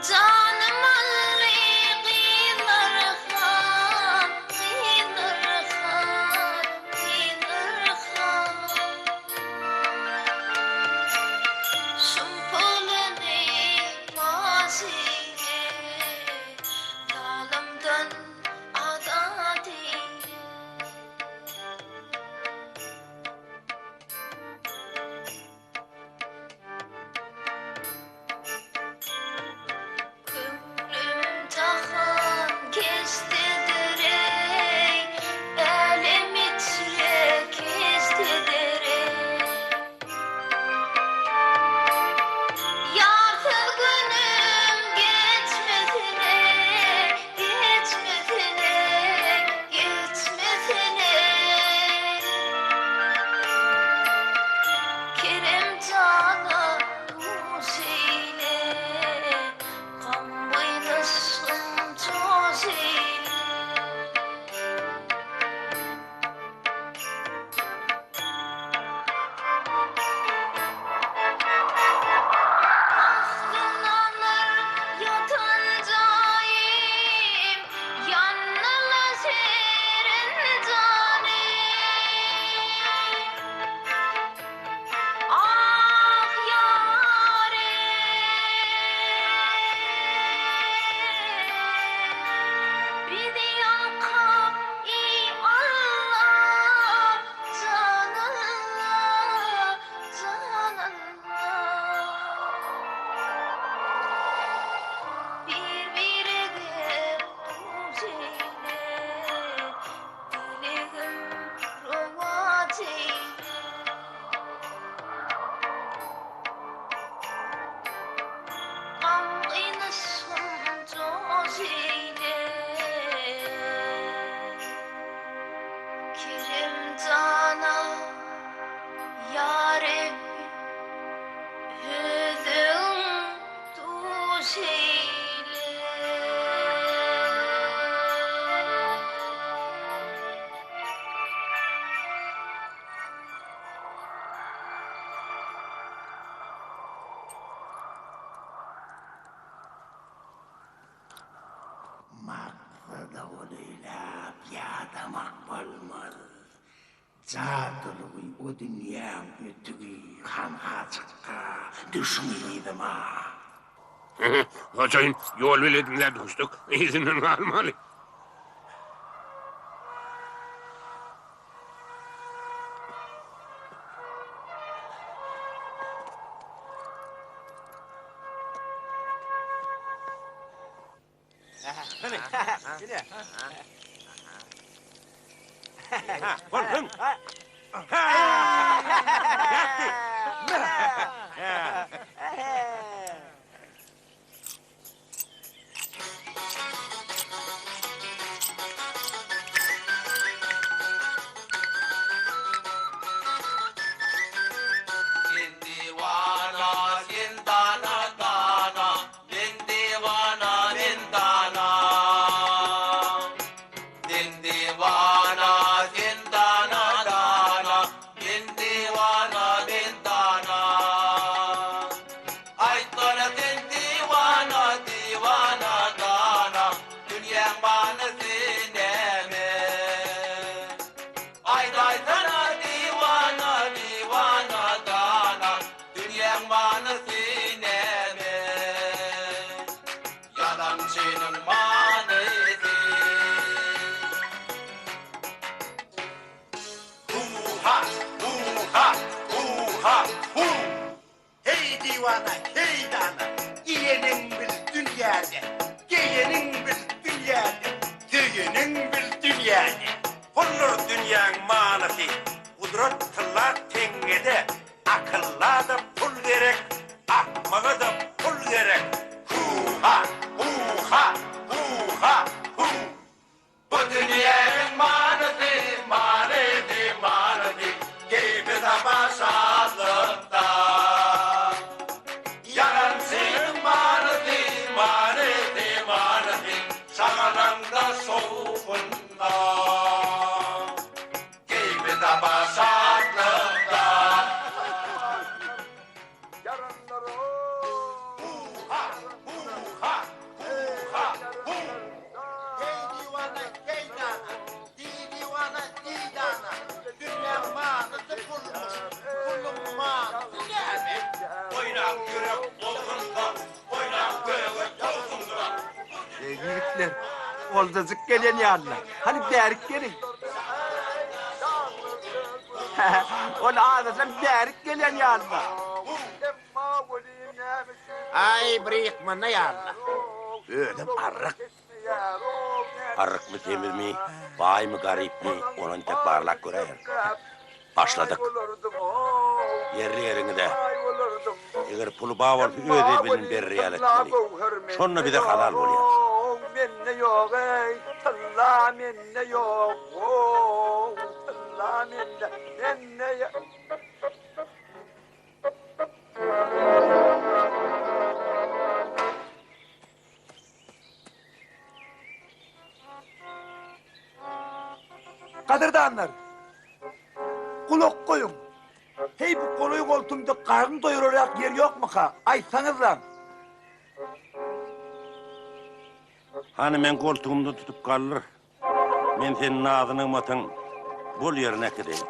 Speaker 7: Janym aldy gyzlar han, gyzlar han, gyzlar han. Şum puluny paş eýle, Zalymdan azat eýle. Köňlüm jahan keşdedir-eý, Älem içre keşdedir-eý. Ýarsyz günüm geçmesin-eý, geçmesin-eý, geçmesin-eý. Kerem jana duş eýle, Gam-gynyşym joş eýle. Aslynalar ýatan jaýym, Ýannyla şirin janym. Ah, ýarym, Bizi ýalkap, eý, Alla, jan Alla, jan Alla. Bir-birege duş eýle, Dilegim rowaç eýle. Gam-gynyşym joş eýle. Kerem jana, ýa Rebbi, Özüň duş eýle.
Speaker 13: Maksada golaýlap ýadamak bolmaz. Jadylygy o dünýäň ötügi hanha çykga düşüň yzyma.
Speaker 12: Hojaýyn, ýol beledimizä duşduk, yzyndan galmaly. Bolsun.
Speaker 6: Sen diwana, sen dana, dana, Men diwana, men dana. Sen diwana, sen dana, dana, Men diwana, men dana. Aýtsana sen diwana, diwana, dana, Dünýäň manysy näme? Aýdaýsana diwana, diwana, dana, Dünýäň manysy näme? Ýalançynyň manysy.
Speaker 5: Hu-ha, hu-ha, hu-ha, hu! Heý diwana, heý dana!
Speaker 6: Bileniň bil dünýäni. Puldur dünýäň manysy, Gudrat tylla teňňede, Akylla-da pul gerek, Akmaga-da pul gerek. Hu-ha, hu-ha, hu-ha, hu. Bu dünýäniň manysy, manysy, manysy, Keýpi-sapa şatlykda. Ýalançynyň manysy, manysy, manysy, Şagalaňda, şowhunda. Keýpi-sapa şatlykda. Hu-ha, hu-ha, hu-ha, hu!
Speaker 5: Heý diwana, heý dana, diý diwana, diý dana, Dünýäň manysy pulmuş, puluň manysy näme?
Speaker 6: Oýnaň ýürek bolsun-da, oýnaň göge towsun-da.
Speaker 5: Eý ýigitler, oldajyk gelen ýalylar. Hany bärik geliň. Ol azajam bärik gelen ýalylar.
Speaker 13: Aý, bir ýykmanda ýalylar. Özem arryk.
Speaker 12: Arrykmy, semizmi, baýmy, garypmy, ony entek barlap göräýerin. Başladyk. Ýerli-ýeriňize. Eger puly bar bolsa öz eli bilen berer ýaly etmeli. Şonda bize halal bolýar.
Speaker 5: Mende ýok eý, tylla mende ýok, how, tylla mende, mende ýok. Gadyrdanlar! Gulak goýuň! Heý, bu golaý-goltumda garyn doýurarýak ýer ýokmuka? Aýtsaňyzlaň!
Speaker 12: Hany, meň goltugymdan tutup galdyr. Men seni nazy-nygmatyň bol ýerine äkideýin.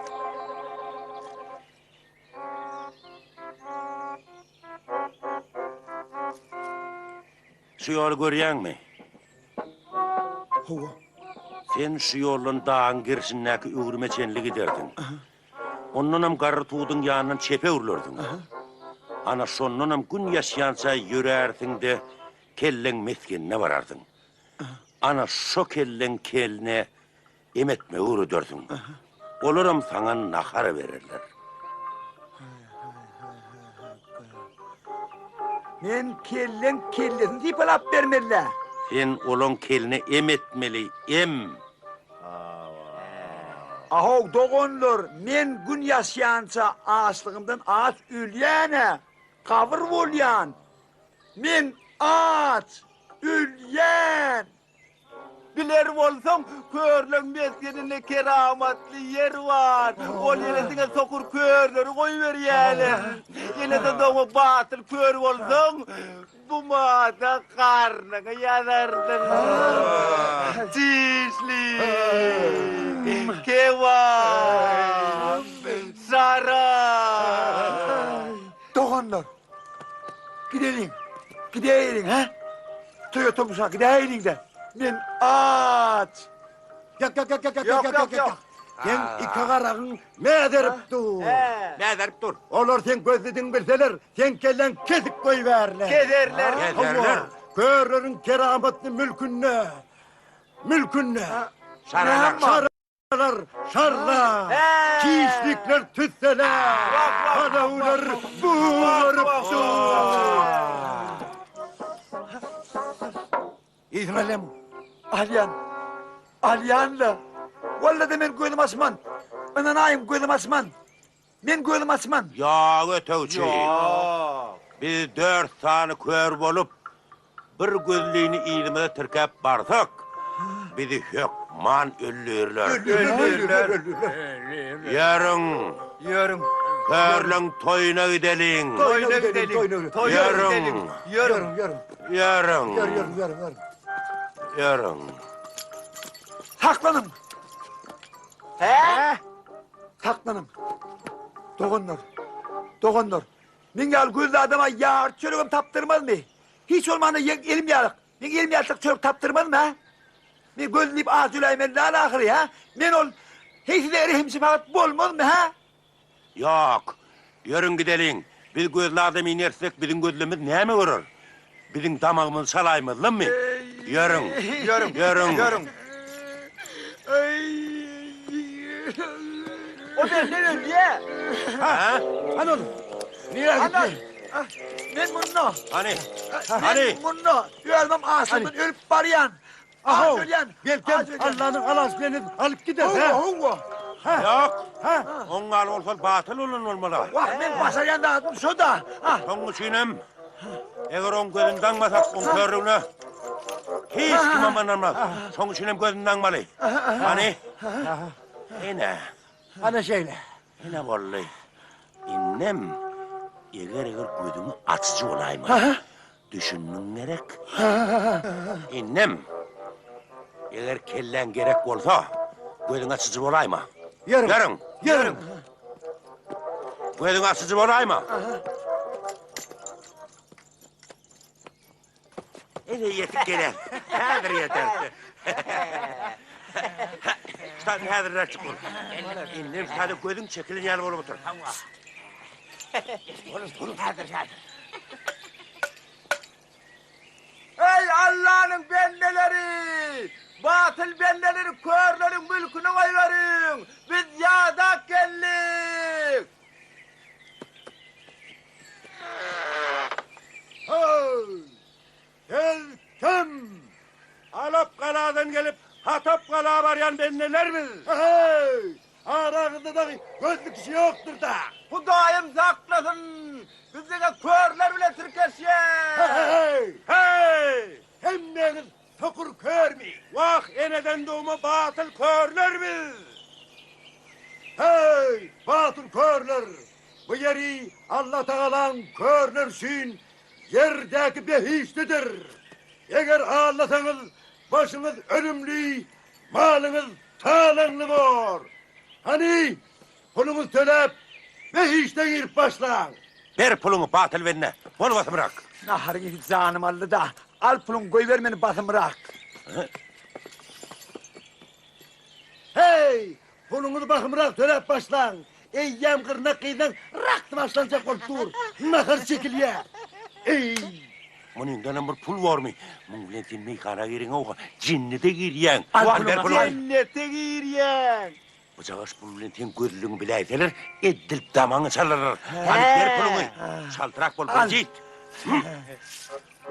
Speaker 12: Şu ýoly görýäňmi?
Speaker 5: Hawa.
Speaker 12: Sen şu ýoldan dagyň gerşindäki öwrüme çenli gidersiň. Ondanam garry tuduň ýanyndan çepe öwrülersiň. Ana, şondanam gün ýaşýança ýörärsiň-de, kelleň mesgenine bararsyň. Ana, şo kelleň keline Em etmegi öwredersiň. Olaram saňa nahar bererler.
Speaker 5: Men kelleň kellesini sypalap bermeli-dä.
Speaker 12: Sen olaň keline em etmeli, em!
Speaker 5: Ahow, doganlar, men gün ýaşýança açlygymdan aç ölýän-ä, gabyr bolýan. Men aç ölýän!
Speaker 9: Biler bolsaň, körleň mesgeninde keramatly ýer bar. Ol ýere diňe sokur körleri goýberýärler. Ýene-de doňa batyl kör bolsaň, bu mada garnyňy ýazardyň. Çişli, kebap, şarap.
Speaker 5: Doganlar, gideliň, gidäýeliň, hä? Toýa tomusha gidäýeliň-de. Men aç.
Speaker 14: Ýok, ýok, ýok, ýok, ýok, ýok, ýok. Seň iki garagyň mäzerip dur.
Speaker 12: Mäzerip dur.
Speaker 14: Olar seň gözlüdiňi bilseler, seň kelläň kesip goýbärler.
Speaker 9: Keserler.
Speaker 12: Keserler.
Speaker 14: Körleriň keramatly mülkünde, mülkünde.
Speaker 12: Şaralar.
Speaker 14: Şarlar şarla, çişlikler tüssele, palawlar bugaryp dur.
Speaker 5: Yzyny alýarmy? Alýan. Alýan-la. Walla-da men gözüm açman. Ynanaýyň gözüm açman. Men gözüm açman.
Speaker 12: Ýok, ötegçi. Ýok. Biz dört sany kör bolup, bir gözlini yzymyza tirkäp barsak, bizi hökman öldürirler.
Speaker 9: Öldürirler.
Speaker 12: Ýörüň.
Speaker 9: Ýörüň.
Speaker 12: Körleň toýuna gideliň.
Speaker 9: Toýuna gideliň. Toýuna gideliň.
Speaker 12: Ýörüň.
Speaker 14: Ýörüň.
Speaker 12: Ýörüň.
Speaker 14: Ýörüň, ýörüň, ýörüň.
Speaker 12: Ýörüň.
Speaker 5: Saklanyň.
Speaker 9: Hä?
Speaker 5: Saklanyň! Doganlar! Doganlar! Meň ýaly gözli adama ýarty çöregem tapdyrmazmy? Hiç bolmanda ýeň elim ýalyk, meň elim ýalyjak çörek tapdyrmazmy, hä? Men gözli diýip aç öläýmeli däl ahyry, hä? Men ol, heý size rehim-şepagat bolmazmy, hä?
Speaker 12: Ýok. Ýörüň gideliň. Biz gözli adam inersek, biziň gözlemiz näme görer? Biziň damagymyzy çalaýmazlarmy? Ýörüň.
Speaker 9: Ýörüň.
Speaker 12: Ýörüň.
Speaker 9: Ýörüň.
Speaker 5: O bende ölýä.
Speaker 12: Ha?
Speaker 14: Hany ol? Nirä gitdi?
Speaker 5: Men munda.
Speaker 12: Hany? Hany?
Speaker 5: Men munda. Özüm açlykdan ölüp barýan.
Speaker 14: Ahow,
Speaker 5: Aç ölýän.
Speaker 14: belkem
Speaker 5: Aç ölýän.
Speaker 14: Allanyň alasy bilen alyp gider,
Speaker 5: Howwa,
Speaker 14: hä?
Speaker 5: howwa.
Speaker 14: Hä?
Speaker 12: Ýok.
Speaker 14: Hä?
Speaker 12: Oň ýaly bolsa batyl bolan bolmaly.
Speaker 5: Wah, men başarýan zadym şo-da. Ha.
Speaker 12: Şoň üçinem eger oň gözüni daňmasak, oň körlügine hiç kimem ynanmaz. Şoň üçinem gözüni daňmaly. Hany? Ine.
Speaker 14: Ana şeýle.
Speaker 12: Ine boldy. Indem eger-eger gözüňi açyjy bolaýmaly. Düşündiň gerek? Indem eger kelläň gerek bolsa, gözüňi açyjy bolaýma.
Speaker 14: Ýörüň.
Speaker 12: Ýörüň.
Speaker 14: Ýörüň.
Speaker 12: Gözüňi açyjy bolaýma. Ene ýetip gelen. Häzir ýeter. Ştan häzirräk çyk bol. Indem ştada gözüň çekilen ýaly bolup otur. Boluň, boluň.
Speaker 13: Häzir, häzir.
Speaker 9: Eý, Allanyň bendeleri! Batyl bendeleri körleriň mülküne goýberiň! Biz ýadap geldik!
Speaker 14: Hey! Siz kim?
Speaker 12: Alap galadan gelip, Hatap gala barýan bendeler biz.
Speaker 14: Hey! Araňyzda dagy gözli kişi ýokdur-da.
Speaker 9: Hudaýym saklasyn! Biz diňe körler bilen tirkeşýäs!
Speaker 14: Hey!
Speaker 12: Hey!
Speaker 14: Hemmäňiz sokur körmi?
Speaker 12: Wah, eneden dogma batyl körler biz!
Speaker 14: Hey, batyl körler! Bu ýeri Allatagalaň körler üçin ýerdäki behişdidir. Eger aldasaňyz, başyňyz ölümli, malyňyz talaňly bor. Hany, puluňyzy töläp, behişde girip başlaň.
Speaker 12: Ber puluňy, batyl bende, bol basymrak.
Speaker 5: Naharyň ysy janymy aldy-da. Al puluňy, goýber meni basymrak.
Speaker 14: Heý, Puluňyzy bahymrak töläp başlaň. Eýýäm gyrnak gyzlaň raksy başlanjak bolup dur. Nahar çekilýär. Eý!
Speaker 12: Munyňdanam bir pul bormy? Muň bilen sen meýhana gireňok-a, jennete girýäň.
Speaker 5: Al
Speaker 12: Al ber
Speaker 5: puluňy.
Speaker 12: puluňy.
Speaker 9: Jennete girýäň.
Speaker 12: Bujagaş pul bilen seň gözlügiňi biläýseler, edil damaňy çalarlar. Al ber puluňy. Çaltrak bol, biljit.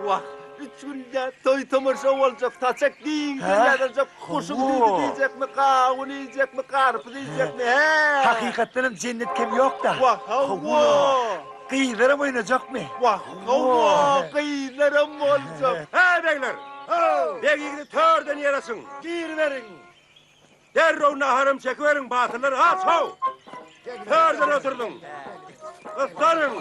Speaker 9: Wah, üç günde toý-tomaşa boljak, saçak giňden ýazyljak, guşuň süýdi diýjekmi, gawun iýjekmi, garpyz iýjekmi, hä?
Speaker 5: Hakykatdanam jennet kem ýok-da.
Speaker 9: Wah, hawa!
Speaker 5: Gyzlaram oýnajakmy?
Speaker 9: Wah, hawa, gyzlaram boljak.
Speaker 12: Hä, begler! Beg ýigidi törden ýer açyň!
Speaker 14: Giriberiň!
Speaker 12: Derrew naharam çekiberiň, batyrlar, aç-how! Törden oturdyň! Gyssanyň!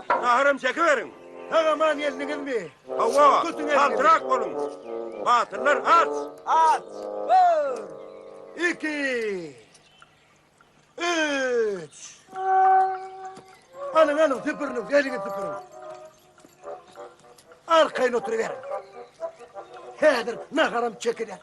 Speaker 12: Naharam çekiberiň!
Speaker 14: Sag-aman geldiňizmi?
Speaker 12: Hawa,
Speaker 14: Tutuň eliňizi!
Speaker 12: çaltrak boluň! Batyrlar, aç!
Speaker 5: Aç!
Speaker 14: Bir, iki, üç. Alyň, alyň, süpüriniň, eliňi süpüriň. Arkaýyn oturyberiň. Häzir naharam çekiler.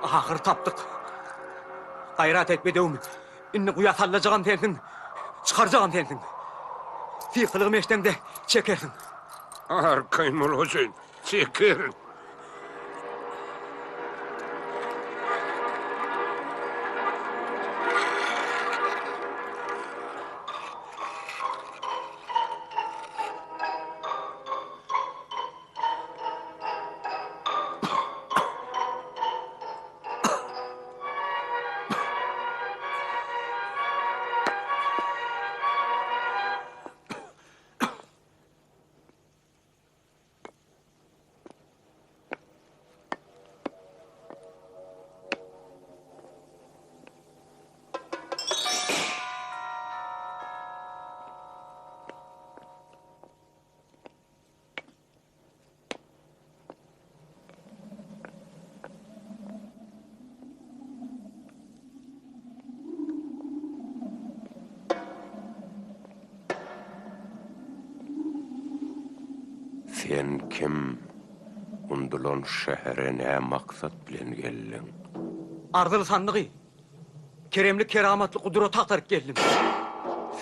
Speaker 4: Ahyry tapdyk. Gaýrat et bedewim. Indi guýa sallajagam sensiň, çykarjagam sensiň. Sykylygymy eşdeňde çekersiň.
Speaker 15: Arkaýyn bol hojaýyn, çekerin. Sen kim? Undulan şähere nä maksat bilen geldiň?
Speaker 4: Arzyly sandygy, keremli keramatly gudraty agtaryp geldim.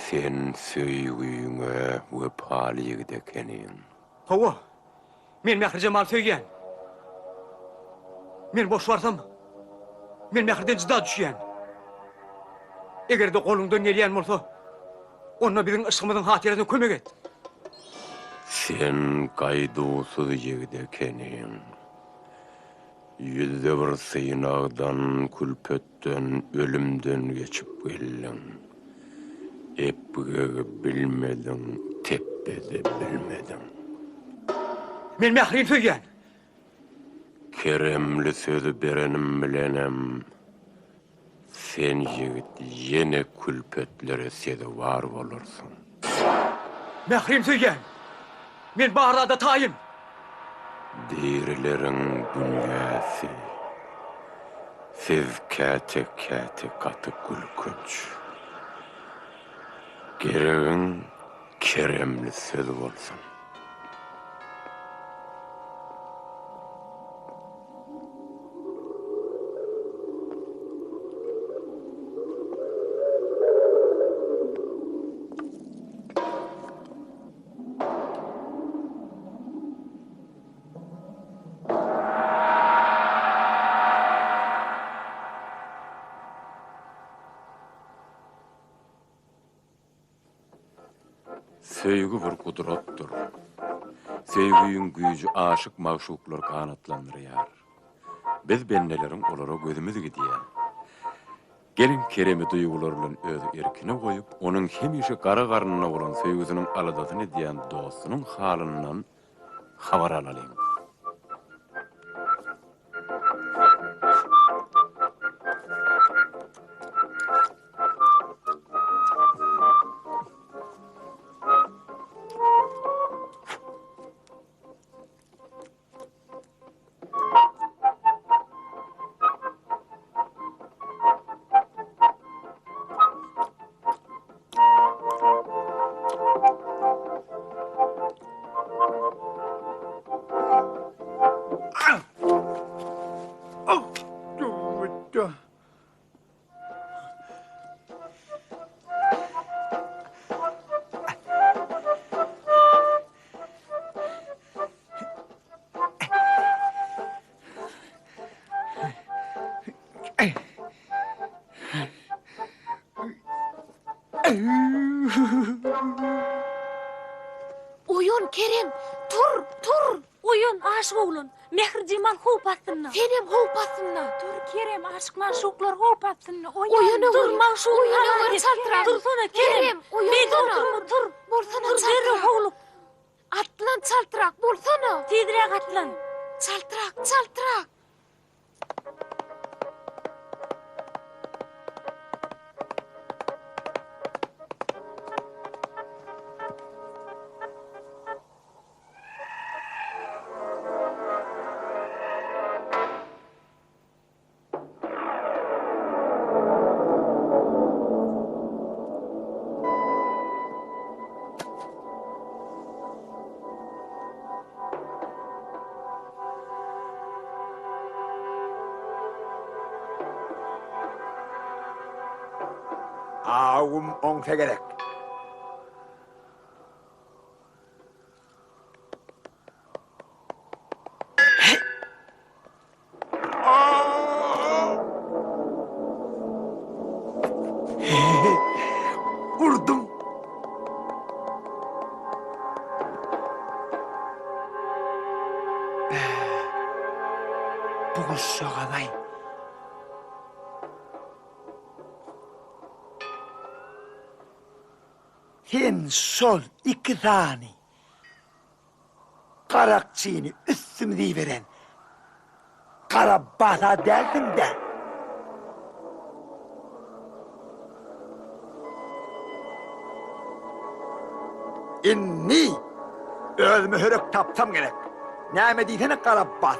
Speaker 1: Sen söýgüňe wepaly ýigit ekeniň.
Speaker 4: Hawa, Men Mährijemaly söýýän. Men boş barsam, men Mähriden jyda düşýän. Eger-de goluňdan gelýän bolsa, onda biziň yşgymyzyň hatyrasyna kömek et.
Speaker 1: Sen gaýduwsyz ýigit ekeniň. Ýüzde bir synagdan, külpetden, ölümden geçip geldiň. Epgegi bilmediň, tepbe-de bilmediň.
Speaker 4: Men Mährini söýýän.
Speaker 1: Keremli sözi berenim bilenem, sen ýigit ýene külpetlere sezewar bolarsyň.
Speaker 4: Mährini söýýän. Men bar zada taýyn.
Speaker 1: Dirileriň dünýäsi. Siz käte-käte gaty gülkünç. Geregiň keremli söz bolsun. Söýgi bir gudratdyr. Söýgiň güýji aşyk-magşuklary ganatlandyrýar. Biz bendeleriň olara gözümiz gidýär. Geliň Keremi duýgular bilen öz erkine goýup, onuň hemişe gara garnynda bolan söýgüsiniň aladasyny edýän dostunyň halyndan habar alalyň.
Speaker 8: Oýan, Kerem! Tur, tur!
Speaker 10: Oýan, aşyk oglan! Mährijemal howp astynda!
Speaker 8: Senem howp astynda!
Speaker 2: Tur, Kerem, aşyk-magşuklar howp astynda! Oýan!
Speaker 8: Oýan,
Speaker 10: Tur,
Speaker 8: ogul!
Speaker 10: magşugyny
Speaker 8: Oýan,
Speaker 10: halas
Speaker 8: ogul,
Speaker 10: et!
Speaker 8: çaltrak!
Speaker 10: Tursana, Kerem!
Speaker 8: Kerem,
Speaker 10: Beýdip
Speaker 8: oýansana!
Speaker 10: oturma, tur!
Speaker 8: Bolsana,
Speaker 10: Tur, derrew
Speaker 8: çaltrak!
Speaker 10: howluk!
Speaker 8: Atlan, çaltrak, bolsana!
Speaker 10: Tizräk atlan!
Speaker 8: Çaltrak, çaltrak!
Speaker 5: Awum oňsa gerek. Urdum. Bu guşjagaz-aý. Sen şol iki sany garakçyny üstümize iberen gara basa dälsiň-dä? Indi özüme hörek tapsam gerek. Näme diýsene gara bas.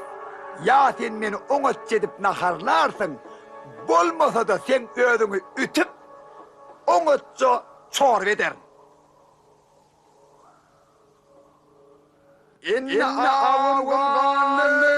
Speaker 5: Ýa sen meni oňatja edip naharlarsyň, bolmasa-da seň özüňi ütüp, oňatja çorba ederin. Indi awum gandy.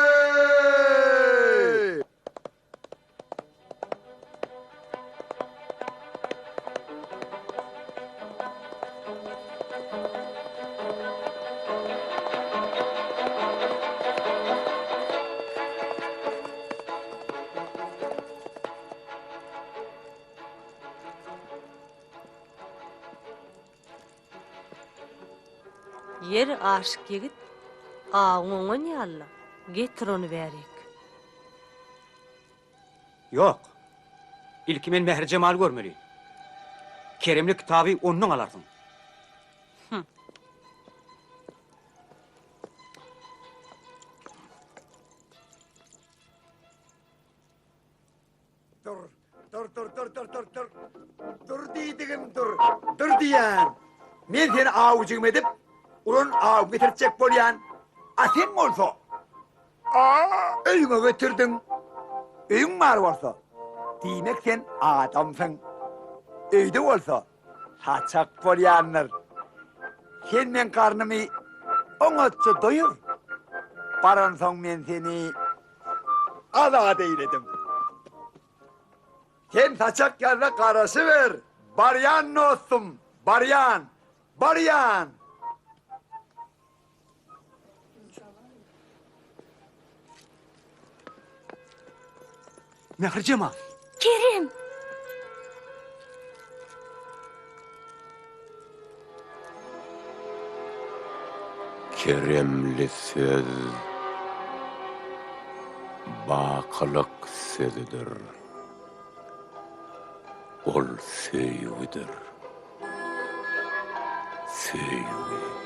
Speaker 10: Ýeri, aşyk ýigit, awyň oňan ýaly-la, getir ony bärik.
Speaker 4: Ýok. Ilki men Mährijemaly görmeli. Keremli kitaby ondan alarsyň.
Speaker 10: Hum.
Speaker 5: Dur, dur, dur, dur, dur, dur, dur. Dur diýdigim dur. Dur diýýän. Men seni awjygym edip, uran aw getirtjek bolýan. A sen bolsa, a öýüňe getirdiň. Öýüň bar bolsa, diýmek sen adamsyň. Öýde bolsa, saçak bolýandyr. Sen meň garnymy oňatja doýur. Baransoň men seni Azat eýledim. Sen saçak ýazda garaşyber. Barýan dostum, barýan, barýan.
Speaker 4: Mährijemal!
Speaker 8: Kerem!
Speaker 15: Keremli söz bakylyk sözüdir. Ol söýgüdir. Söýgi.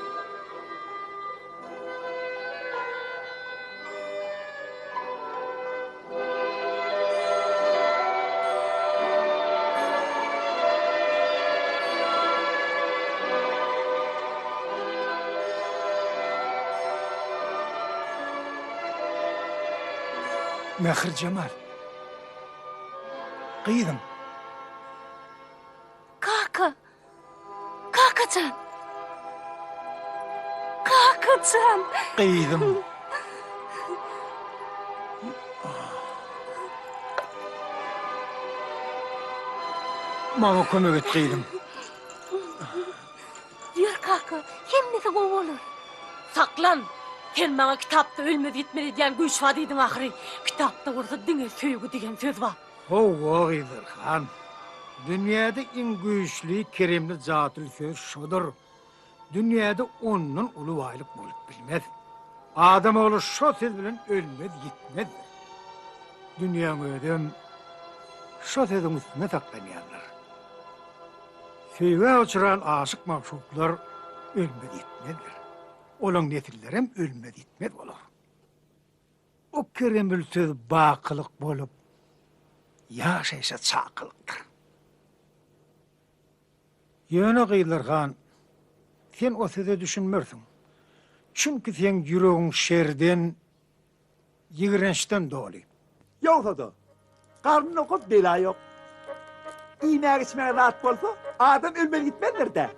Speaker 16: Mährijemal. Gyzym.
Speaker 8: Kaka! Kakajan! Kakajan!
Speaker 16: Gyzym. Maňa kömek et gyzym.
Speaker 8: Ýör kaka, hemmesi gowy bolar.
Speaker 10: Saklan! Sen maňa kitapda ölmez-ýitmez edýän güýç bar diýdiň ahyry. Kitapda bolsa diňe söýgi diýen söz bar.
Speaker 16: Hawa, Gyzyl han. Dünýäde iň güýçli, keremli jadyly söz şodur. Dünýäde ondan uly baýlyk bolup bilmez. Adam ogly şo söz bilen ölmez-ýitmezdir. Dünýäň özem şo sözüň üstünde saklanýandyr. Söýgä uçran aşyk-magşuklar ölmez-ýitmezdir. Olaň nesillerem ölmez-ýitmez bolar. O keremli söz bakylyk bolup, ýaşaýşa çakylykdyr. Ýöne Gyzlar han, sen o söze düşünmersiň. Çünki seň ýüregiň şerden, ýigrençden doly.
Speaker 5: Ýogsa-da, garny dokup bela ýok. Iýmäge-içmäge zat bolsa, adam ölmez-gitmezdir-dä.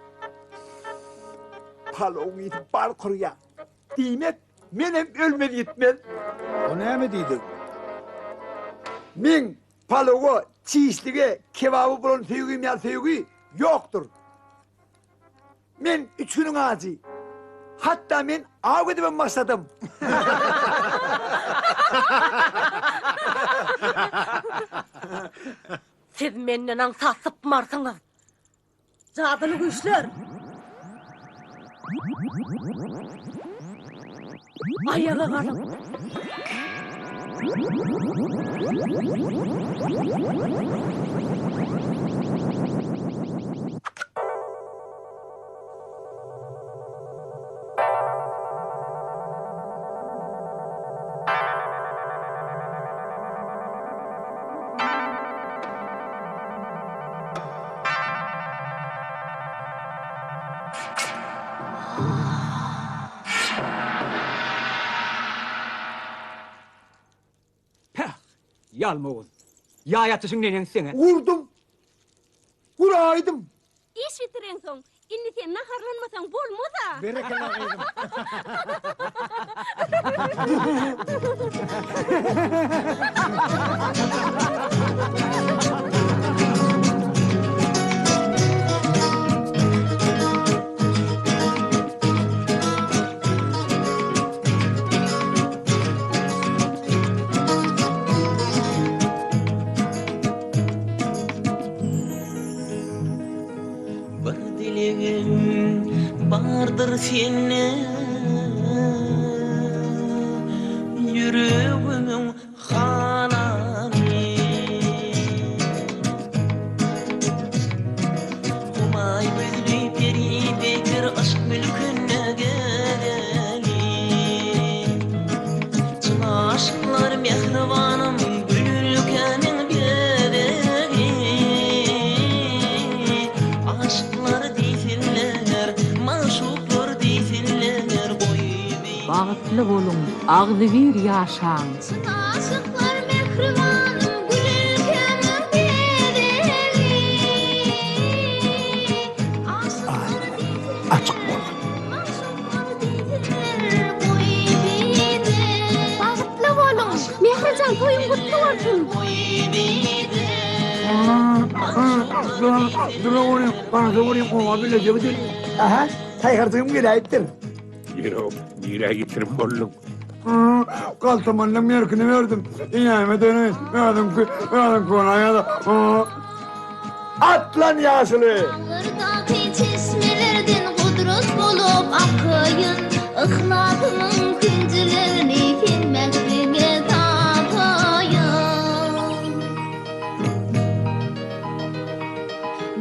Speaker 5: Palawyň ysy bal kurýar. Diýmek, menem ölmez-ýitmez.
Speaker 16: O näme diýdigiň?
Speaker 5: Meň palowa, çişlige, kebaba bolan söýgim ýaly söýgi. ýokdur. Men üç günüň ajy. Hatda men aw edibem başladym.
Speaker 10: Siz menden aňsat sypmarsyňyz. Jadyly güýçler! Aýaga galyň!
Speaker 4: Päh, ýalmawuz. Ýaý atyşyň neneň seňe?
Speaker 5: Urdum. Uraýdym.
Speaker 8: Iş bitireňsoň, indi sen naharlanmasaň bolmaz-a.
Speaker 16: Berekella gyzym.
Speaker 17: Bir dilegim bardyr senden Ýüregimiň halany Humaý gözli peri peýker yşk mülkünde gezeli Çyn aşyklar mähribanym gül ülkäniň bezegi Aşyklar diýsinler, magşuklar diýsinler goý
Speaker 18: Bagtly boluň, agzybir ýaşaň!
Speaker 7: Çyn aşyklar mähribanym gül ülkäniň bezegi Aşyklar diýsinler,
Speaker 5: Açyk bolsun.
Speaker 7: magşuklar diýsinler goý bize
Speaker 8: Bagtly boluň! Mährijan toýuň gutly bolsun!
Speaker 5: Dura görüň, gana görüň, oňa bileje gidelim. Aha, taýharjygym geläýipdir.
Speaker 13: Ýok, nirä ýitirim bolduň?
Speaker 5: Galtamanyň merkini berdim. Eýäme döneýin, özüňki, özüňki bolaýada. Atlan ýaşuly!
Speaker 7: Daglardaky çeşmelerden gudrat bolup akaýyn, Yhlasymyň künjilerini sen mähriňe tapaýyn.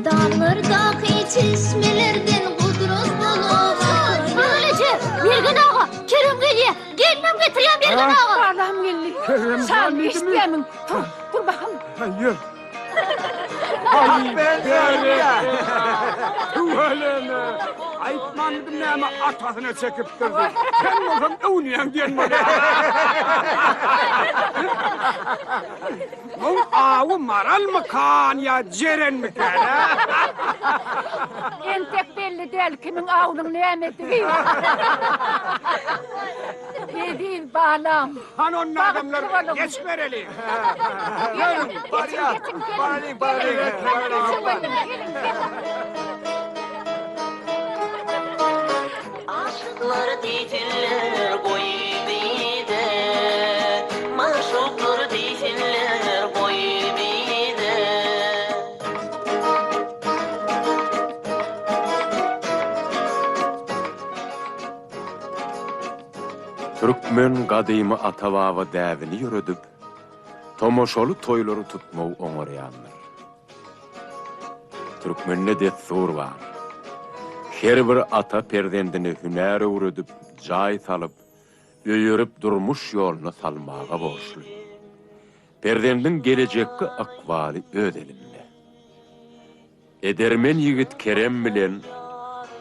Speaker 7: Daglardaky çeşmelerden gudrat bolup akaýyn.
Speaker 8: Maral eje, Mergen aga, Kerem gelýä. Gelinem getirýän Mergen aga.
Speaker 2: Balam geldi. Şam eşitýämiň? Tur, tur bakam.
Speaker 9: Ýör.
Speaker 3: Tüweleme! Aýtmandym näme atasyna çekipdir diýip. Sen bolsaň öwünýäň diýen bolýar. Muň awy maralmykan ýa jerenmikan, a?
Speaker 2: Entek belli däl kimiň awunyň nämedigi. Eziz balam.
Speaker 3: Hany onda adamlar geçibereli.
Speaker 2: Ýörüň, barýas. Baralyň, baralyň.
Speaker 17: Aşyklar diýsinler goý bize, Magşuklar diýsinler goý bize.
Speaker 1: Türkmen gadymy ata-baba däbini ýöredip, tomaşaly toýlary tutmagy oňarýandyr. Türkmende dessur bar. Her bir ata perzendine hünär öwredip, jaý salyp, öýerip durmuş ýoluna salmaga borçly. Perzendiň gelejekki ykbaly öz elinde. Edermen ýigit Kerem bilen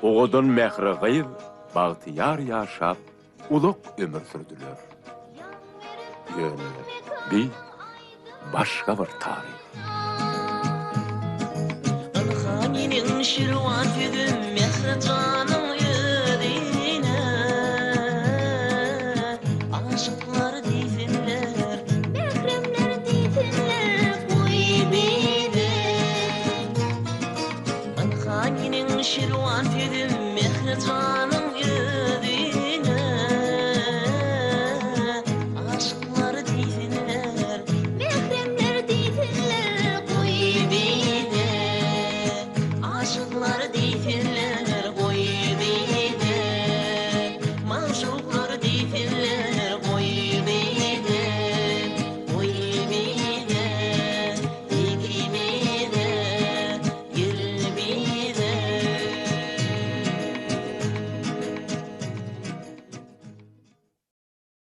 Speaker 1: owadan Mähri gyz bagtyýar ýaşap, uzak ömür sürdüler. Ýöne bi başga bir taryh.
Speaker 17: Ynha meniň şirwan sözüm Mähri janyň özüne. Aşyklar diýsinler.
Speaker 7: Mähremler diýsinler goý bize.
Speaker 17: Ynha meniň şirwan sözüm Mähri janyň özi.